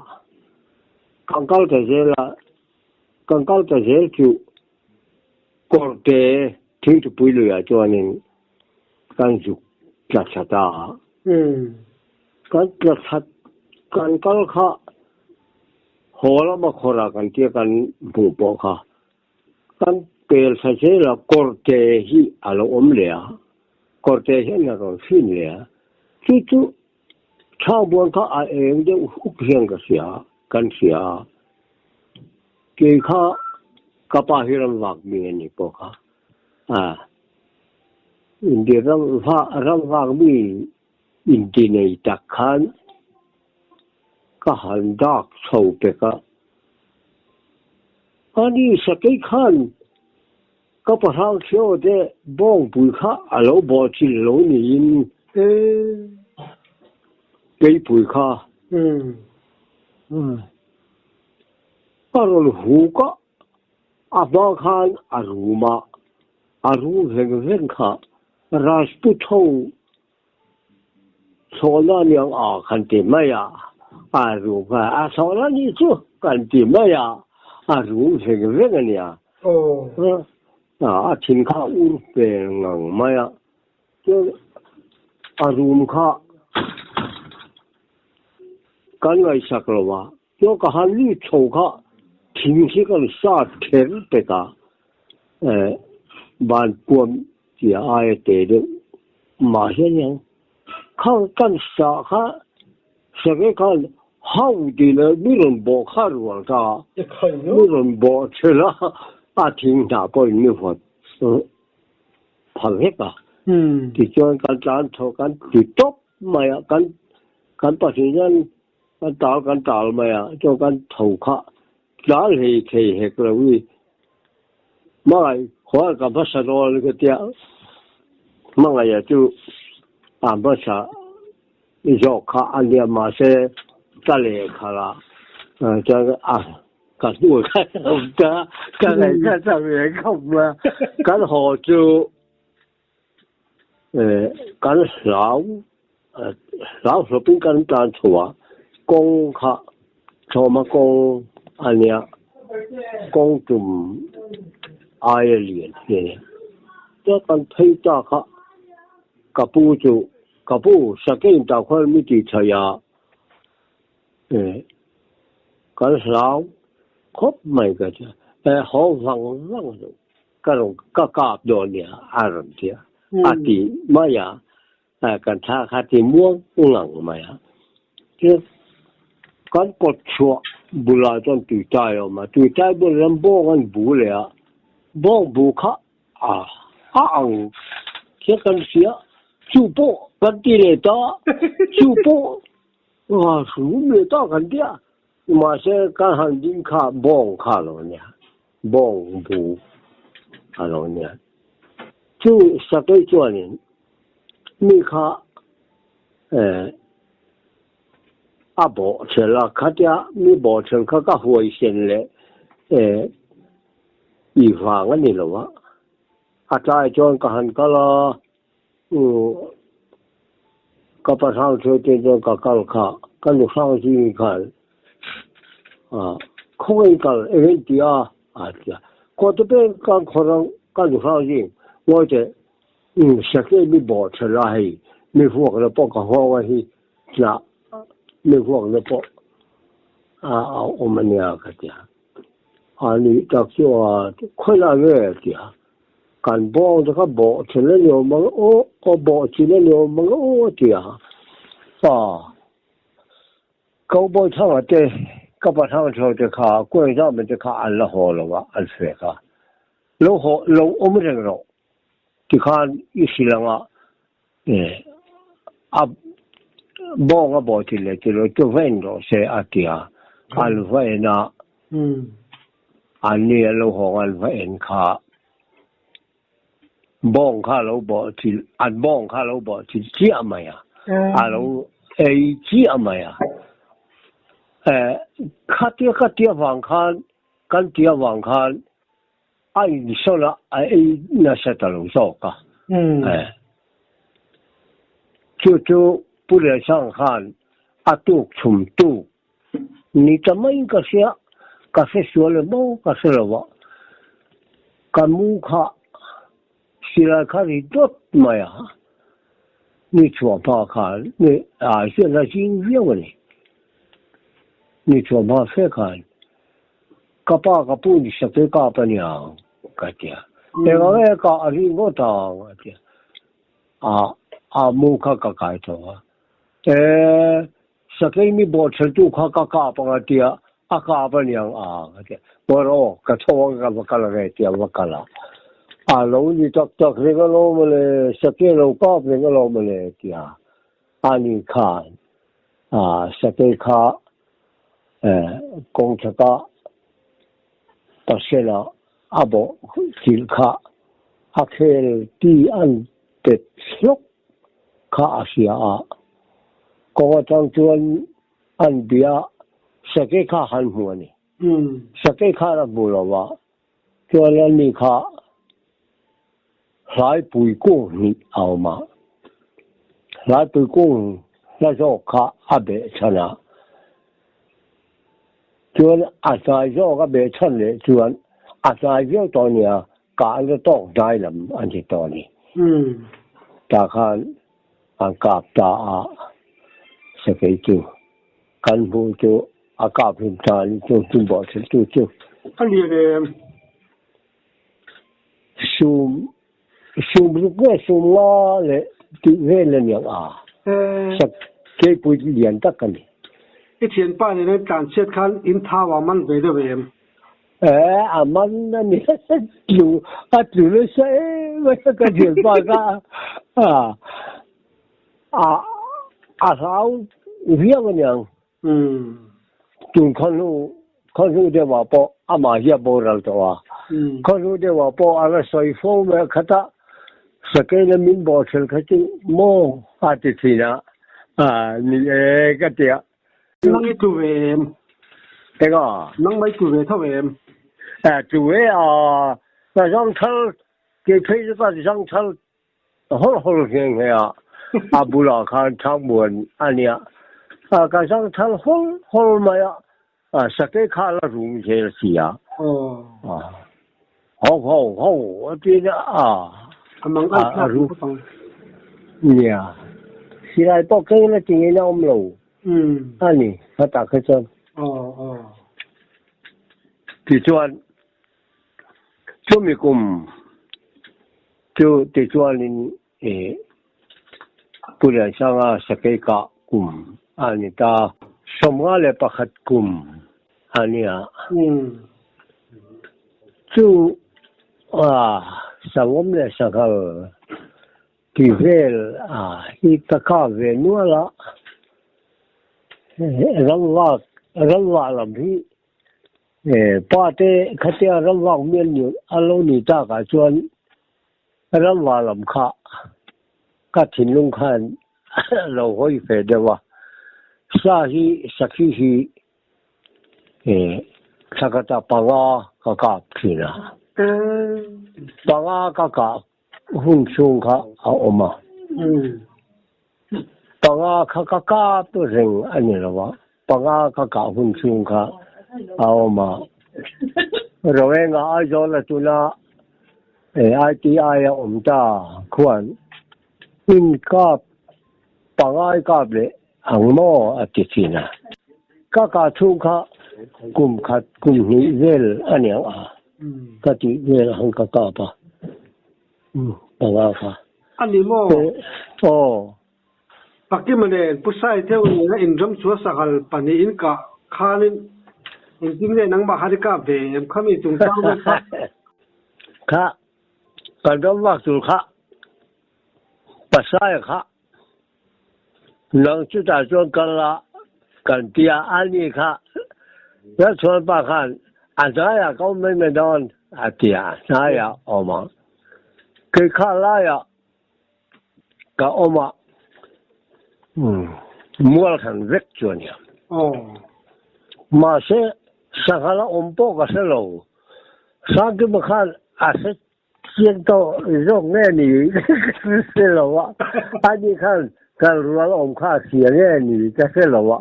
kan kal ta zel a, kan kal ta zel chu kawrte thingthupui luiah chuanin kan zuk tla thla ta a. Kan tla thla kan kal kha haw lama khawrah kan tia kan hmuh pawh kha kan pel thla zel a, kawrte hi a lo awm leh a, kawrte hian a rawn hrin leh a, chu chu Thangbuan kha a eng deuh huk hian ka hria, kan hria a. Kei kha ka pa hi ram vak mi a ni pawh kha. A, inti ram va ram vak mi inti nei tak khan ka han dak chho pek a. Ani sakei khan ka pahrang thio te bawngpui kha a lo bawh chilh lo niin keipui kha a rawn huk a, a hma khan a rum a, a rum veng veng kha Rajput ho Chhawna niang a kan ti mai a, a rum kha a chhawna ni chu kan ti mai a, a rum veng veng a nia. A thin kha ur hmel ngang mai a, chuan a rum kha kan ngaihsak lo a, chuan ka han lut chho kha thing hi kan sat kher pek a, ban puam tia aia te deuh mah hian hian khang kan sa kha sake khan hau tih leh mi rawn bawh kha rual ta mi rawn bawh thel a a thing hnah pawhin mi huat phal vek a tichuan kan tlan tho kan ti tawp mai a kan kan pahnih hian kan tal kan tal mai a chuan kan tho kha tlan hlei thei hek lo i Hmangaih khual ka hmasa dawn ka tia hmangaih chu a hmasa zawk kha a nia mahse ka lehkhalh ah chuan a ka hnu kha ka ka ngaihtuah ta ve khawp mai a kan haw chu Kan hlau hlau hlawpin kan tan chho a, kawng kha thlawhma kawng a nia, kawng tum aia lian hi a nia. Chuan kan phei ta kha ka pu chu ka pu sakei in tah khuan mi tih chhaih a, kan hlau khawp mai ka tia, haw vang vang lo. Ka rawn ka kap dawn nia a rawn ti a, a ti mai a, kan thla kha ti muang ngang mai a. Tin, kan kawt chhuah bulah chuan tuitai a awm a, tuitai bulah hian bawng an bu leh a, bawng bu kha a a ang hian kan hria, chu pawh kan ti leh ta, chu pawh a rum leh ta kan ti a, mahse kan han ding kha bawng kha a lo nia. Bawng bu a lo nia. Chu sakei chuanin mi kha a bawh ṭhel a, khatia mi bawh ṭhel kha ka huaisen leh i vang a ni lo a. A tlai chuan ka han kal a, ka pa hrang theu te chuan ka kal kha, ka nu hrang zing khan khawngaih kal eng eng ti a a ti a, kawte peng kan khawr ang ka nu hrang zing ngawi teh sake mi bawh tha la hei mi vuak na pawh ka nghawng a hi hnah mi vuak na pawh a awm a nia ka ti a, a nih tak chu a khawi lai nge a ti a. Kan bawng te kha bawh thin a ni awm ang aw, aw bawh thin a ni awm ang aw a ti a. A, Cowboy Thanga te, ka pa Thanga Thau te kha, Kuaizama te kha an la haw lo a, an fek a. Lo haw, lo awm reng rawh. Tikhan i hrilh ang a, a bawng a baw ti leh ti lo chu va en rawh se a ti a, an va en a, an ni an lo hawng an va en kha bawng kha a lo bawh chilh, an bawng kha a lo bawh chilh chiah mai a, a lo ei chiah mai a, khatia ka tia vang khan kan tia vang khan A insawn a, a ei nasa ta lo zawk a. Chu chu Pu Liansang khan a tuk chhum tuk ni ta maiin ka hria, ka hre sual em aw ka hre lo a, ka mu kha silai kha ri dawt mai a, ni chhuah hma khan ni a hian a zing viau a ni, ni chhuah hma fe khan. Ka pa ka pu ni sak hi kap a niang ka ti a. Eng ang e ka a ri ngawt ang a ti a. A a mu kha ka kai tho a. E sakei mi bawhchheltu kha ka kap ang a ti a, a kap a niang a ka ti a. Bawr aw ka tho ang ka va kal ang e ti a va kal a. A lo ni tak tak reng alawm mawle, sakei a lo kap reng alawm mawle ti a. Ani khan a sakei kha Kawng chaka pasela a bawh chilh kha a khel ti an pet hlawk kha a hria a. Kawng atang chuan an bia sakei kha han hmu a ni. Sakei khan a hmu lo va, chuan ani kha Hlaipui kung hnih a awm a, Hlaipui kung hla zawk kha a beh chhan a, chuan a hnai zawk a beh chhan leh chuan a hnai viau tawh nia kah na tawk hnai lam a ni tawh a ni. Tah khan an kap ta a, sakei chu kan hmuh chu a kap hlim ta a ni chu tumbo thiltu chu. A lian em? Sum sum ruk nge sum nga leh tih vel a niang a, sak keipui lian tak a ni. I thianpa nen an tlan chhiat khan in thau a man ve deuh em? E, a man a ni tlu a tlu nasa em a ka thianpa kha a a a hlau viau a niang. Tun khawhnu khawhnu deuhah pawh amah hi a boral tawh a, khawhnu deuhah pawh a la sawi fo mai a, khatah Sakei min bawhchhel kha chu maw a ti thin a, ni e ka ti a. Nang i tlu ve em? Enga? Nang mai tlu ve tho em? Tlu ve a, ka zangthal, kei phei chu ka zangthal Hawl hawl nghe nghe a, a bulah khan Thangmuan a nia. Ka zang thal hawl hawl mai a, sakei kha a la rum zel si a. Ho ho ho a ti na a. A mang ai thlak ru khawp ang. Nia. Silai pawh keng la tingin a awm lo. A ni, khatah kha chuan. Tichuan, chumi kum Chu tichuanin i Pu Liansanga sakei kah kum a ni ta. 51 kum a ni a. Chu a sangawm leh sanghal ti vel a hi ka kah ve nual a. Ramvak ramvah lam hi Pa te khatia ramvak mial ni a lo ni takah chuan ramva lam kha ka thinlung khan lo hawi fe deuh a. Sa hi sakhi hi thlakata panga ka kap thin a. Panga ka kah hun chhung kha a awm a. Panga kha ka kap reng a ni lo a, panga ka kah hun chhung kha a awm a. Roenga Aizawl a tuna ITI a awm ta khuan in kap panga i kap leh ang maw a ti thin a. Ka kah chhung kha kum khat kum hnih vel a ni ang a, ka tih vel ang ka kap a, panga kha. A ni maw? Aw. Pakima nen Pu Saitheu nena inram chua sanghal pahnihin kah khanin engtin nge nangmah khan i kap ve em khami chungchang vel kha? Kha kan ram vak tur kha Pasaia kha nang chutah chuan kal a kan ti a, ani kha Lalchhuanpa khan a hnaiah ka awm mai mai dawn a ti a, a hnaiah a awm ang. Kei kha laiah Ka awm a, mual khan vek chu a nia. Mahse, sangha la awm pawh ka hre lo. Sangkima khan a hre chiang tawh zawk nge ni ka hre lo a, ani khan kal rual awm kha a hria nge ni ka hre lo a.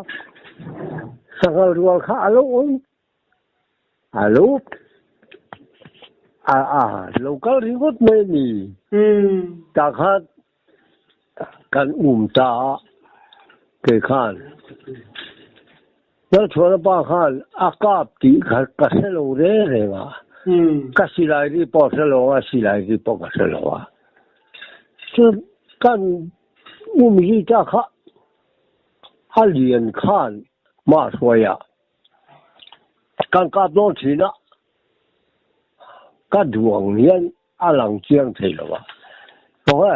Sanghal rual kha a lo awm A lo a a lo kal ringawt mai a ni. Tah khan kan um ta a, kei khan Lalchhuana pa khan a kap tih kha ka hre lo reng reng a, ka silai ri pawh a hre lo a, silai ri pawh ka hre lo a. Chuan kan um zui ta kha a lian khan mah hruai a. Kan kap dawn thin a, ka duang hian a lang chiang thei lo a. Khawnge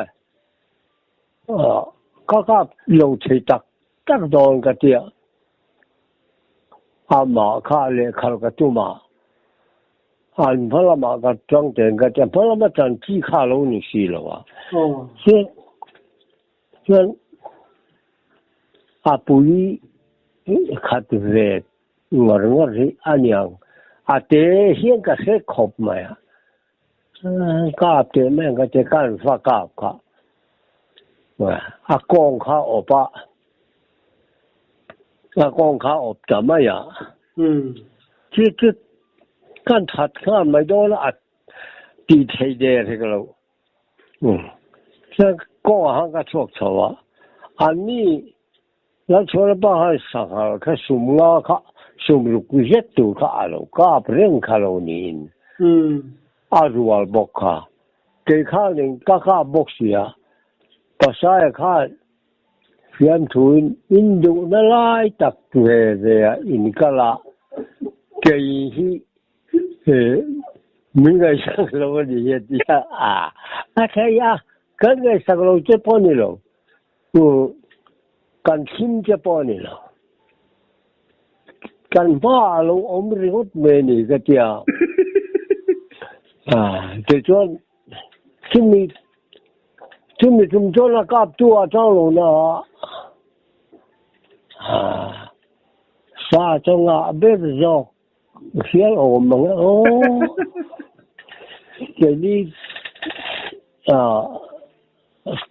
ka kap lo thei tak tak dawn ka tia, amah kha lehkhal ka tum a, an hma lamah ka tang teng ka tia, hma lama tan chi kha lo ni si lo a. Chuan a pui khat ve ngawr ngawr hi a niang. A te hian ka hre khawp mai a. Kap teh mai ang ka ti, ka an fa kap kha. A kawng kha awp a, a kawng kha awp ta mai a. Chu chu kan that nghal mai dawn a, a ti thei der hek lo. Chuan kawngah khan ka chhuak chho a, anni Lalchhuana pa khan sanghal kha sum nga kha sum ruk zet tur kha a lo kap reng kha lo niin a rual bawk kha. Kei khanin ka kap bawk si a, Pasaia khan fiamthuin induhna lai tak ve ve a inkal a, kei hi Min ngaihsak lo a ni hi a ti a, a thei a, kan ngaihsak lo che pawh a ni lo, kan thlim che pawh a ni lo, kan hmaah a lo awm ringawt mai a ni ka ti a, tichuan chumi chumi tum chuan a kaptu a chang lo na a, sa chungah ber zawk. Hial awm ang e aw. Keini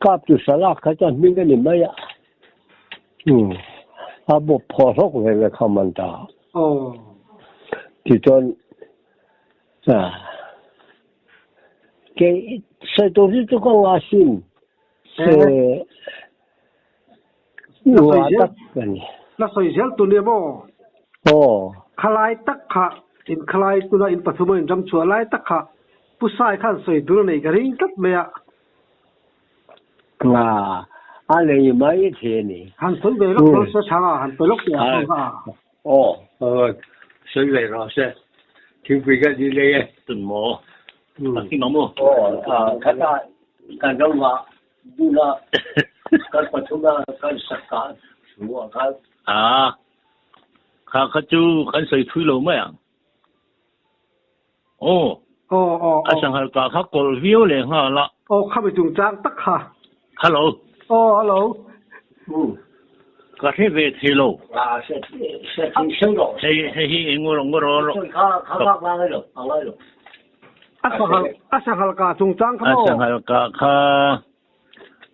kap tu salak kha chuan hming a ni mai a. A bawp phaw hlawk ve ve kha man ta. Tichuan kei sawi tur hi chu ka ngah sin. Ua tak a ni. La sawi zel tu nia maw? Aw. Khalai tak kha in khalai tuna in pathum a in ram chhuah lai tak kha Pu Sai khan sawi tur a nei ka ring tlat mai a. Nga a nei mai the ni. Han sawi ve lawk dawn se chhang a, han pe lawk teh ang kha a. Aw, sawi ve rawh se. Thingpui ka ni lei e. Tun maw? A kim ang maw? Aw, khata kan ram ah Bula kan pathuma kan sak kah thu ah khan. A, kha kha chu kan sawi thui lo mai ang. Aw, Aw, aw, a sanghal kah kha kawlh viau leh nghal a. Aw, khami chungchang tak kha. Hello. Aw, hello. Ka hre ve thei lo. A, hre thei hreu lo. Hei, hei hi eng rawh rawh rawh. Kha kha kha ngai lo, a ngai lo. A sanghal a sanghal kah chungchang kha maw? A sanghal kah kha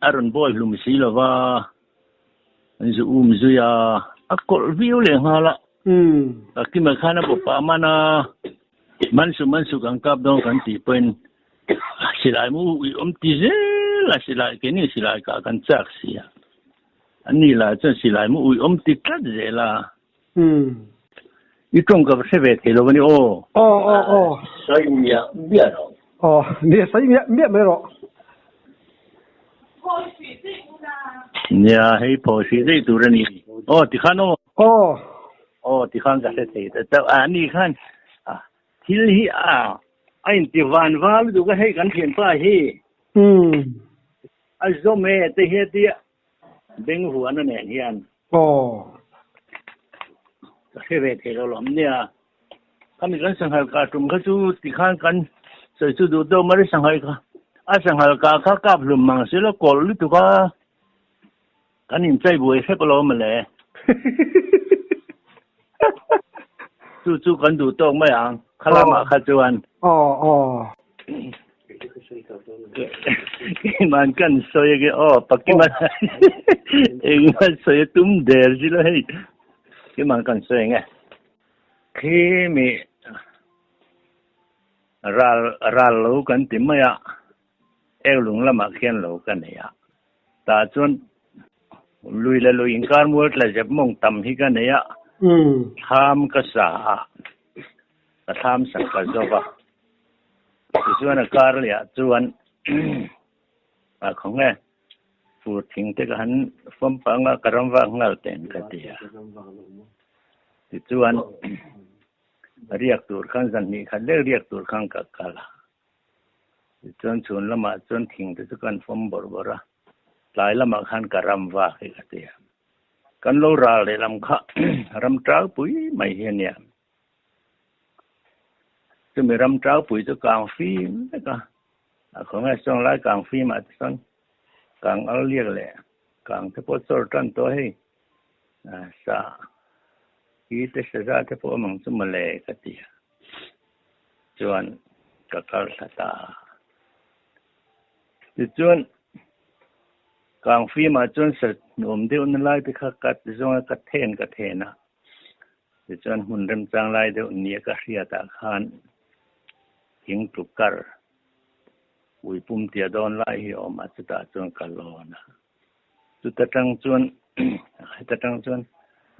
a rawn bawi hlum si lo va, an zu um zui a, a kawlh viau leh nghal a. Ka kima khan a bawpa man a, man suh man suh kan kap dawn kan tih pawhin silai mu ui awm ti zel a, silai keini silai kah kan chak si a, an ni lah chuan silai mu ui awm ti tlat zel a. I tawng ka hre ve thei lo a ni aw. Aw aw aw. Sawi miah miah rawh. Aw, ni sawi miah miah mai rawh. Nia, hei phaw hrih daih tur a ni. Aw, tikhan aw. Aw. Aw, tikhan ka hre thei ta chauh a, ani khan thil hi a a inti van val lutuk a, hei kan thianpa hi. A zawm e te hi a tia beng huan a nen hian. Aw. Ka hre ve thei lo lawm nia. Khami kan sanghal kah tum kha chu tikhan kan sawi chu duh deuh mai sanghal kha a sanghal kah kha kap hlum mang si lo kawlh lutuk a kan inchai buai hrep alawm mawle. Chu chu kan duh tawk mai ang kha lamah kha chuan. Aw aw. Keimah kan sawi age aw pakima engmah sawi a tum der zilo hei keimah kan sawi enge. Khi mi ral ral lo kan ti mai a, ek lung lamah khian lo ka nei a. Tah chuan lui leh lui inkar mual tla zep mawng tam hi ka nei a, thlam ka sa a, ka thlam sak ka zo va. Tichuan a kar leh ah chuan a khawnge Fur thing te ka han fawm pah anga ka ram vak nghal ten ka ti a. Tichuan riak tur khan zan hnih khat lek riak tur khan ka kal a. Tichuan chhun lamah chuan thing te chu kan fawm bawrh bawrh a, tlai lamah khan ka ram vak hi ka ti a. Kan lo ral lehlam kha ram tang pui mai hi a nia. Chumi ram tang pui chu kang fim vek a, A khawngaih sawng lai kang fim ah te chuan kang al liak leh kang te pawh chawr tan tawh hei sa hi te saza te pawh awm ang chu mawle ka ti a chuan ka kal thla ta a tichuan kang fim ah chuan sa nuam deuh na lai te kha ka ti zawng a ka then ka then a tichuan hmun remchang lai deuh nia ka hriat ah khan Thing tluk kar ui pum tia dawn lai hi a awm a, chutah chuan ka lawn a. Chuta tang chuan heta tang chuan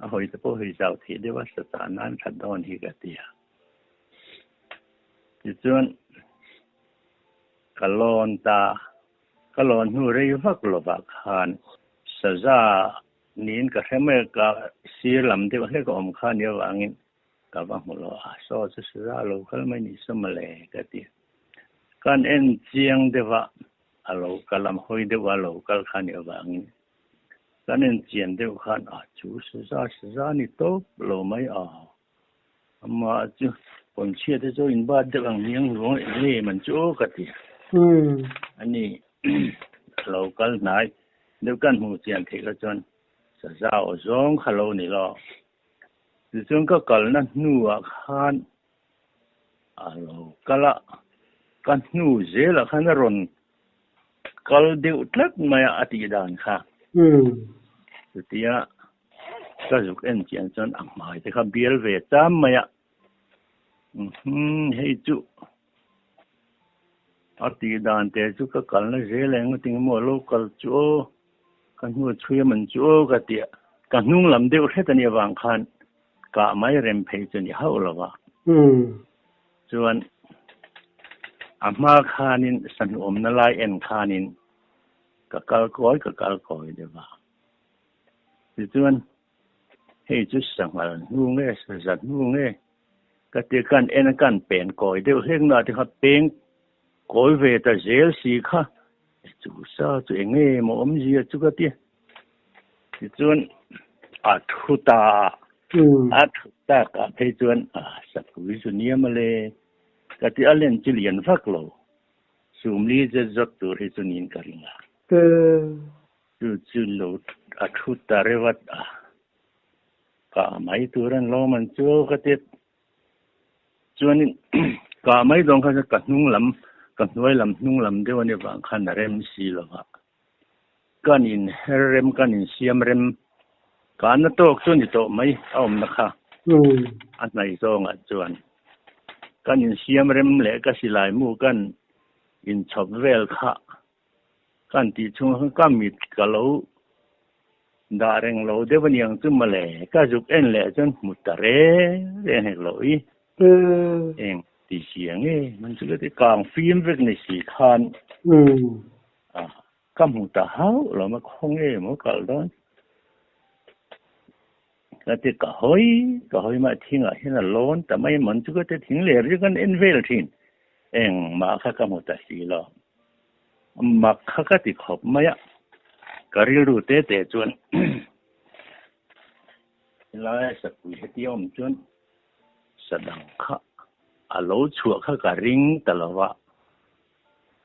a hawi te pawh hawi zau theih deuh a, sa nan that dawn hi ka ti a. Tichuan ka lawn ta, ka lawn hnu rei vak lovah khan saza niin ka hre mai a, ka sir lam deuh hlek a awm kha nia vangin Ka va hmu lo a, saw chu saza lo kal mai ni saw mawle ka ti. Kan en chiang deuh a, a lo kal a, hawi deuh a lo kal kha nih avangin kan en chian deuh khan a chu saza saza ni tawp lo mai a, amah chu pawnchhia te chu in bat deuh ang hniang hnuang eng nge man chu aw ka ti. Ani a lo kal hnai deuh kan hmuh chian theih kha chuan saza aw zawng kha lo ni lo. Tichuan ka kalna hnuah khan a lo kal a, ka hnu zelah khan a rawn kal deuh tlat mai a, a tih dan kha. Chutia ka zuk en chian chuan a hmai te kha bial ve cham mai a, hei chu a tih dan te chu ka kalna zel eng engtin emaw a lo kal chu aw. Ka hnu chhui a man chu aw ka ti a, ka hnung lam deuh hret a nih avang khan kah mai rem phei chu a ni hauh lo va. Chuan a hma khanin sahnuawmna lai en khanin ka kal kawi ka kal kawi deuh a. Tichuan hei chu sanghal hnu nge saza hnu nge ka ti a, kan en a kan pen kawi deuh hlek na te kha peng kawi ve ta zel si kha. Chu sa chu eng nge maw awmzia chu ka ti. Tichuan a thu ta a, a thu tak ah phei chuan a sapui chu nia mawle ka ti a, len chu lian vak lo, sumli zet zawt tur hi chu niin ka ring a. Chu chu lo a thu ta reuh a, kah mai tur an lawm an chu ka ti. Chuanin kah mai dawn kha chuan ka hnung lam, ka hnuai lam hnung lam deuh a nih vang khan a rem si lo va. Kan inher rem, kan insiam rem, kahna tawk chu a ni tawh mai a awmna kha a hnaih zawngah chuan. Kan insiam rem leh ka silai mu kan inchhawp vel kha Kan tih chhung khan ka mit ka lo dah reng lo deuh a niang chu mawle, ka zuk en leh chuan hmu ta reng reng hek lo i eng ti si ang e, man chu ka ti kang fim vek ni si khan a. Ka hmu ta hauh lo mai khawnge maw kal dawn ka ti ka hawi ka hawi mah thingah hian a lawn ta mai man chu ka ti thing ler chu kan en vel thin engmah kha ka hmu ta si lo mak kha ka ti khawp mai a ka rilru te te chuan helai sapui heti a awm chuan sa dang kha a lo chhuah kha ka ring ta lo va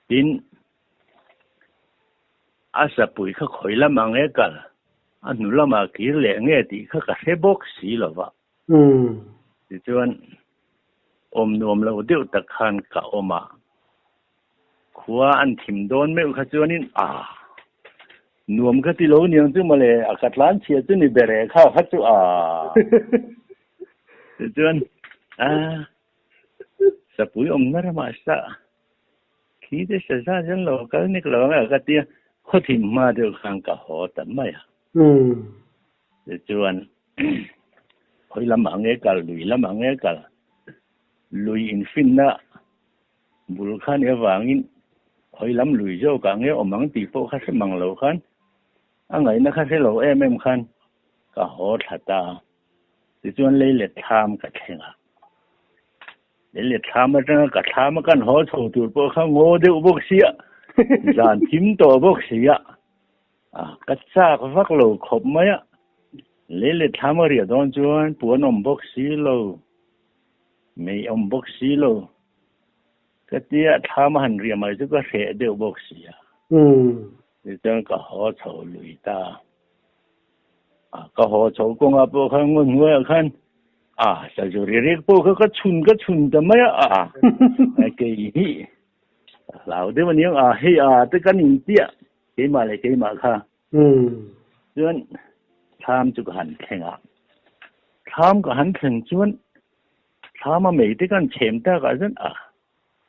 tin A sapui kha khawi lamah nge kal, a hnu lamah kir leh nge tih kha ka hre bawk si lo va. Tichuan, awm nuam lo deuh tak khan ka awm a, khua an thim dawn meuh kha chuanin a nuam ka ti lo niang chu mawle, a ka tlan chhia chu ni ber e kha kha chu a. Tichuan, a sapui awmna ramah sa Khi te sa zat hian lo kal nek lo ang a ka tia, khaw thim hma deuh khan ka haw ta mai a. Tichuan khawi lamah nge kal, lui lamah nge kal, lui infinna bul kha nih avangin khawi lam lui zawkah nge awm ang tih pawh kha hre mang lo khan a ngaihna kha hre lo em em khan ka haw thla ta a. Tichuan lei let thlam ka thleng a. Lei let thlam atanga ka thlam a kan haw chho tur pawh kha ngaw deuh bawk sia, zan thim tawh bawk sia, a ka chak vak lo khawp mai a. Lei let thlam a riah dawn chuan puan awm bawk si lo, mei awm bawk si lo, ka tia thlam a han riah mai chu ka hreh deuh bawk sia. Tichuan ka haw chho lui ta. Ka haw chho kawngah pawh khan ngaw hnuaiah khan a sazu ri rek pawh kha ka chhun ka chhun ta mai a a kei hi ka hlau deuh aniang a hei a te kan intiah keimah leh keimah kha chuan thlam chu ka han thleng a thlam ka han thleng chuan thlam a mei te kan chhem takah chuan a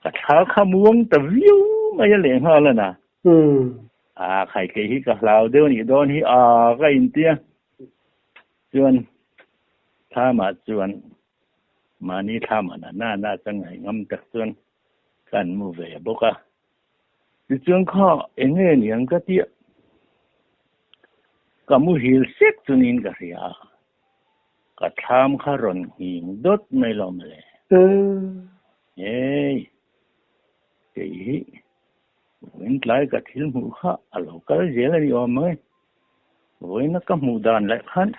Ka thla kha muang ta viau mai a lehnghal a na. A khai kei hi ka hlau deuh anih dawn hi a ka intia. Chuan thlamah chuan mahni thlamah na na na chuan ngaih ngam tak chuan ka an mu ve bawk a. Tichuan kha eng nge niang ka tia ka muhil sek chu niin ka hria a. Ka thlam kha rawn nghing dawt mai lo mawle. Hei, kei hi vawiin tlai ka thil hmuh kha a lo kal zel a ni awm ang e. Vawiina ka hmuh dan leh khan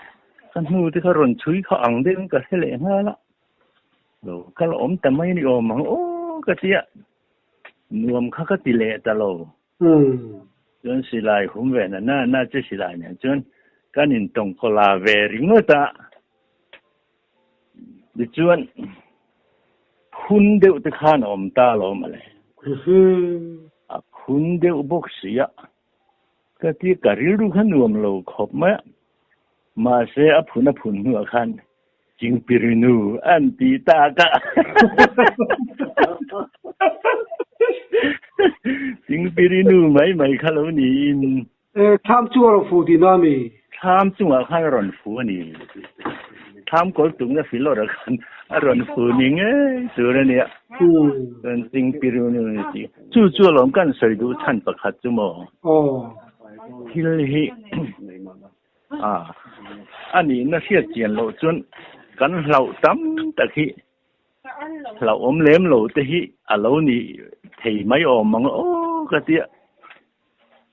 ka hnu te kha rawn chhui kha ang deuhin ka hre leh nghal a. Lo kal awm ta mai a ni awm ang aw ka ti a, nuam kha ka ti leh ta lo. Chuan silai hum ve na na na chu silai nen chuan kan intawng kawla ve ringawt a. Tichuan phun deuh te khan a awm ta lo mawle. A phun deuh bawk si a, ka ti ka rilru kha nuam lo khawp mai a. Mahse a phun a phun hnuah khan Chingpirinu an ti tak a. Chingpirinu mai mai kha lo niin. E, thlam chu a rawn fu tihna a mi? Thlam chungah khan a rawn fu a ni. Thlam kawl tumna filawrah khan a rawn fu ni ngei tur a nia. Chuan Chingpirinu ni tih. Chu chu alawm kan sawi duh chhan pakhat chu maw? Thil hi. A, a nihna hriat chian loh chuan kan hlauh tam tak hi hlauhawm lem lo te hi a lo ni thei mai awm ang aw ka tia.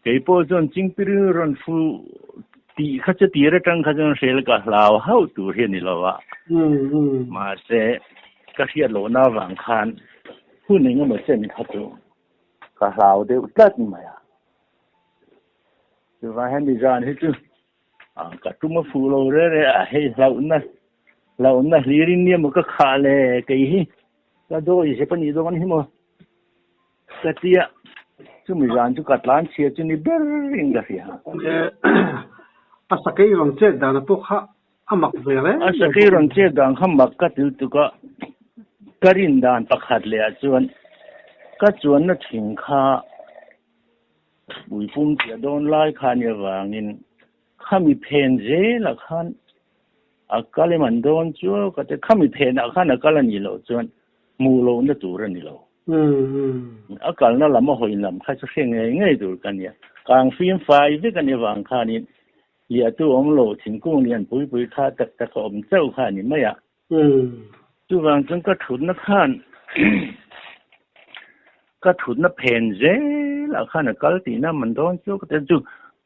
Kei pawh chuan Chingpiri rawn fu tih kha chu tir atang kha chuan hrel ka hlau hauh tur hi a ni lo a. Mahse, ka hriat lohna avang khan hun engemaw chen kha chu ka hlau deuh tlat mai a. Chuvang hian nizan hi chu ka tum a fuh lo re re a, hei hlauhna hlauhna hlir in nia maw ka khah le kei hi ka dawi zep a nih dawn hi maw ka tia chumi zan chu ka tlan chhia chu ni ber in ka hria. A sakei rawn chet dan a pawh kha a mak ve reng. A sakei rawn chet dan kha mak ka til tuk a, ka rin dan pakhat leh ah chuan ka chuanna thing kha Puipum tia dawn lai kha nia vangin khami phen zelah khan a kal em an dawn chu ka ti khami phenah khan a kal a nih loh chuan hmuh lohna tur a ni lo. A kalna lam a hawi lam kha chu hre ngei ngei tur ka nia. Kang fim fai vek a ni vang khanin hliahtu awm lo thingkung lian pui pui kha tak tak a awm chauh kha a ni mai a. Chuvang chuan ka thutna khan ka thutna phen zelah khan a kal tihna man dawn chu ka ti chu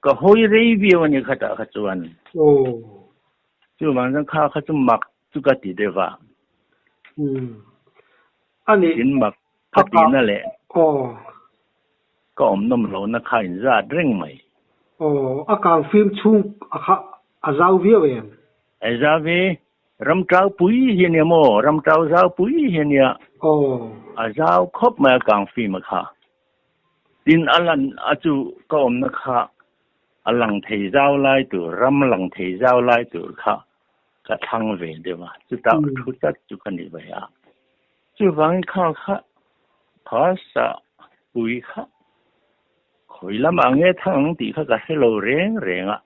ka hawi rei viau a ni khatah kha chuan. Chuvang chuan kha kha chu mak chu ka ti deuh a. Tin mak ka tihna leh ka awm nawm lohna kha in zat reng mai. Aw, a kang fim chhung a kha a zau viau em? A zau ve, ram tau pui hi ania maw, ram tau zau pui hi ania. Aw. A zau khawp mai a kang fim a kha. Tin a lan a chu ka awmna kha a lang thei zau lai tur, ram lang thei zau lai tur kha ka thlang ve deuh a, chutah thu tlat chu ka ni ve a. Chuvangin kha kha kha sa pui kha khawi lamah nge thang ang tih kha ka hre lo reng reng a.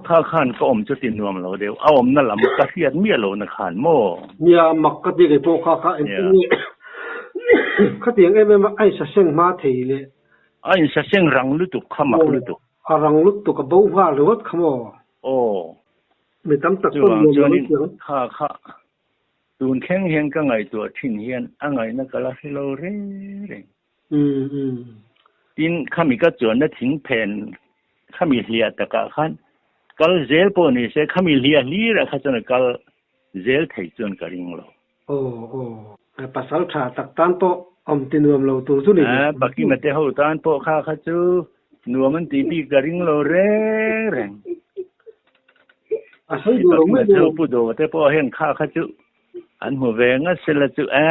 Kha khan ka awm chu ti nuam lo deuh, a awmna lam ka hriat miah lo na khan maw? Nia, mak ka ti kei pawh kha kha engtin nge khatiang em em a a insaseng hma thei le? A insaseng rang lutuk kha mak lutuk. A rang lutuk a bo nghal ringawt kha maw? Aw. Mi tam tak pawn Chuvang nuam lo chuanin chiang. kha kha Tun thleng hian ka ngaihtuah thin hian a ngaihna ka la hre lo reng reng. Tin, khami ka chuanna thing phen khami hliah takah khan kal zel pawh ni se, khami hliah hlirah kha chuan a kal zel thei chuan ka ring lo. Aw aw, pasal tha tak tan pawh awm ti nuam lo tur chu ni ve. Pakima te ho tan pawh kha kha chu nuam an tih bik ka ring lo reng reng. A sawi duh lo mai Chu pu Dawh te pawh hian kha kha chu an hmu ve ngat sela chu e,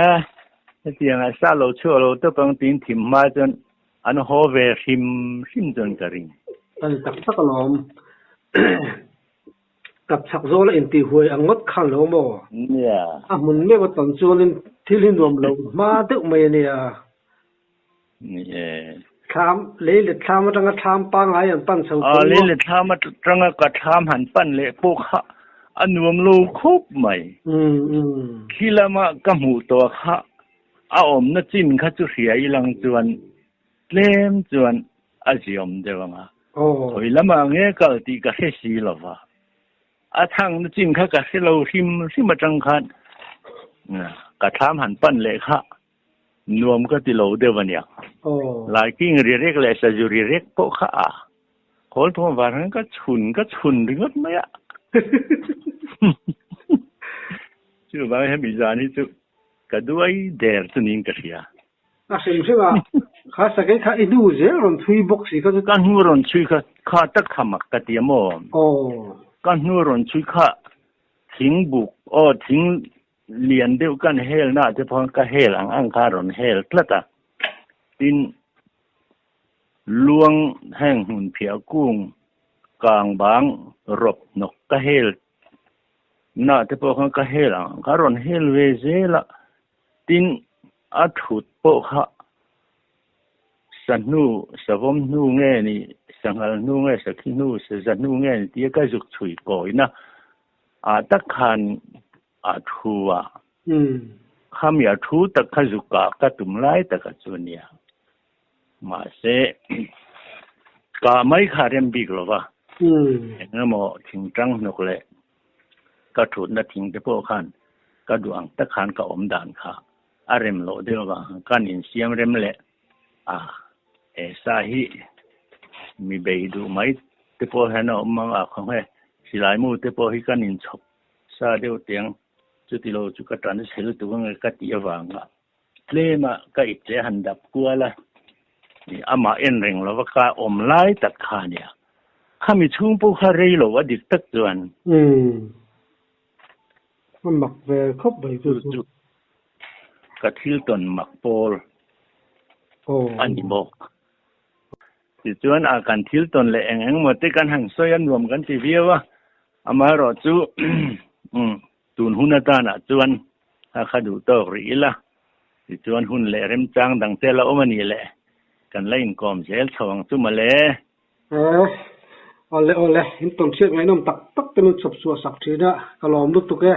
hetiang ah sa lo chhuak lo tawp ang tiin thim hma chuan an haw ve hrim hrim chuan ka ring. A ni tak tak alawm. Kap chhak zawl a intih huai ang ngawt khan lo maw? Nia. A hmun meuh a tam chuanin thil hi nuam lo hma deuh mai a nia. Ni e. Thlam, lei let thlam atanga thlam pangngai an pan chho A, pawh lei let thlam atanga ka thlam han pan leh pawh kha a nuam lo khawp mai. Khi lama ka hmuh tawh kha a awmna chin kha chu hria i lang chuan tlem chuan a ziawm deuh ang a. Khawi lamah nge kal tih ka hre si lo va. A thangna chin kha ka hre lo hrim hrim atang khan ka thlam han pan leh kha Nuam ka ti lo deuh a nia. Laiking ri rek leh sazu ri rek pawh kha a khawl thawm var hian ka chhun ka chhun ringawt mai a. Chuvang hemi zan hi chu ka duai der chu niin ka hria. A hrim hrim a, kha sakei kha i hnu zel rawn chhui bawk si kha chu. Ka hnu rawn chhui kha kha tak kha mak ka ti a maw? Ka hnu rawn chhui kha thing buk aw thing Lian deuh kan hel na te pawh ka hel ang ang kha a rawn hel tlat a, tin luang heng hmun phiah kung kang bang rawp hnawk ka hel na te pawh khan ka hel ang ang kha a rawn hel ve zel a, tin a thut pawh kha sa hnu savawm hnu nge ni sanghal hnu nge sakhi hnu saza hnu nge ni tia ka zuk chhui kawina Ah tak khan a thu a. Khami a thu tak kha zuk ah ka tum lai tak a chu nia. Mahse ka mai kha rem bik lo va. Engemaw thingtang hnawk leh ka thutna thing te pawh khan ka duh ang tak khan ka awm dan kha a rem loh deuh avang khan kan insiam rem leh a. He sa hi mi bei duh mai te pawh hian a awm ang a, khawnge silai mu te pawh hi kan inchhawp sa deuh tiang chuti lo chu ka tan chhe lutuk ange ka tih avanga tlema ka ip che han dap kual a, amah en reng lova ka awm lai tak kha a nia. Khami chhung pawh kha rei lo a dik tak chuan. A mak ve khawp mai chu chu. Ka thil tawn mak pawl a ni bawk. Tichuan a kan thil tawn leh eng eng maw te kan han sawi a nuam kan ti viau a, amaherawh chu tun hun atanah chuan a kha duh tawk rih ila, tichuan hun leh remchang dang te la awm a nih leh kan la inkawm zel chho ang chu mawle. Awle awle, in tawn hriat ngaihnawm tak tak te min chhawp chhuah sak thin a, ka lawm lutuk e.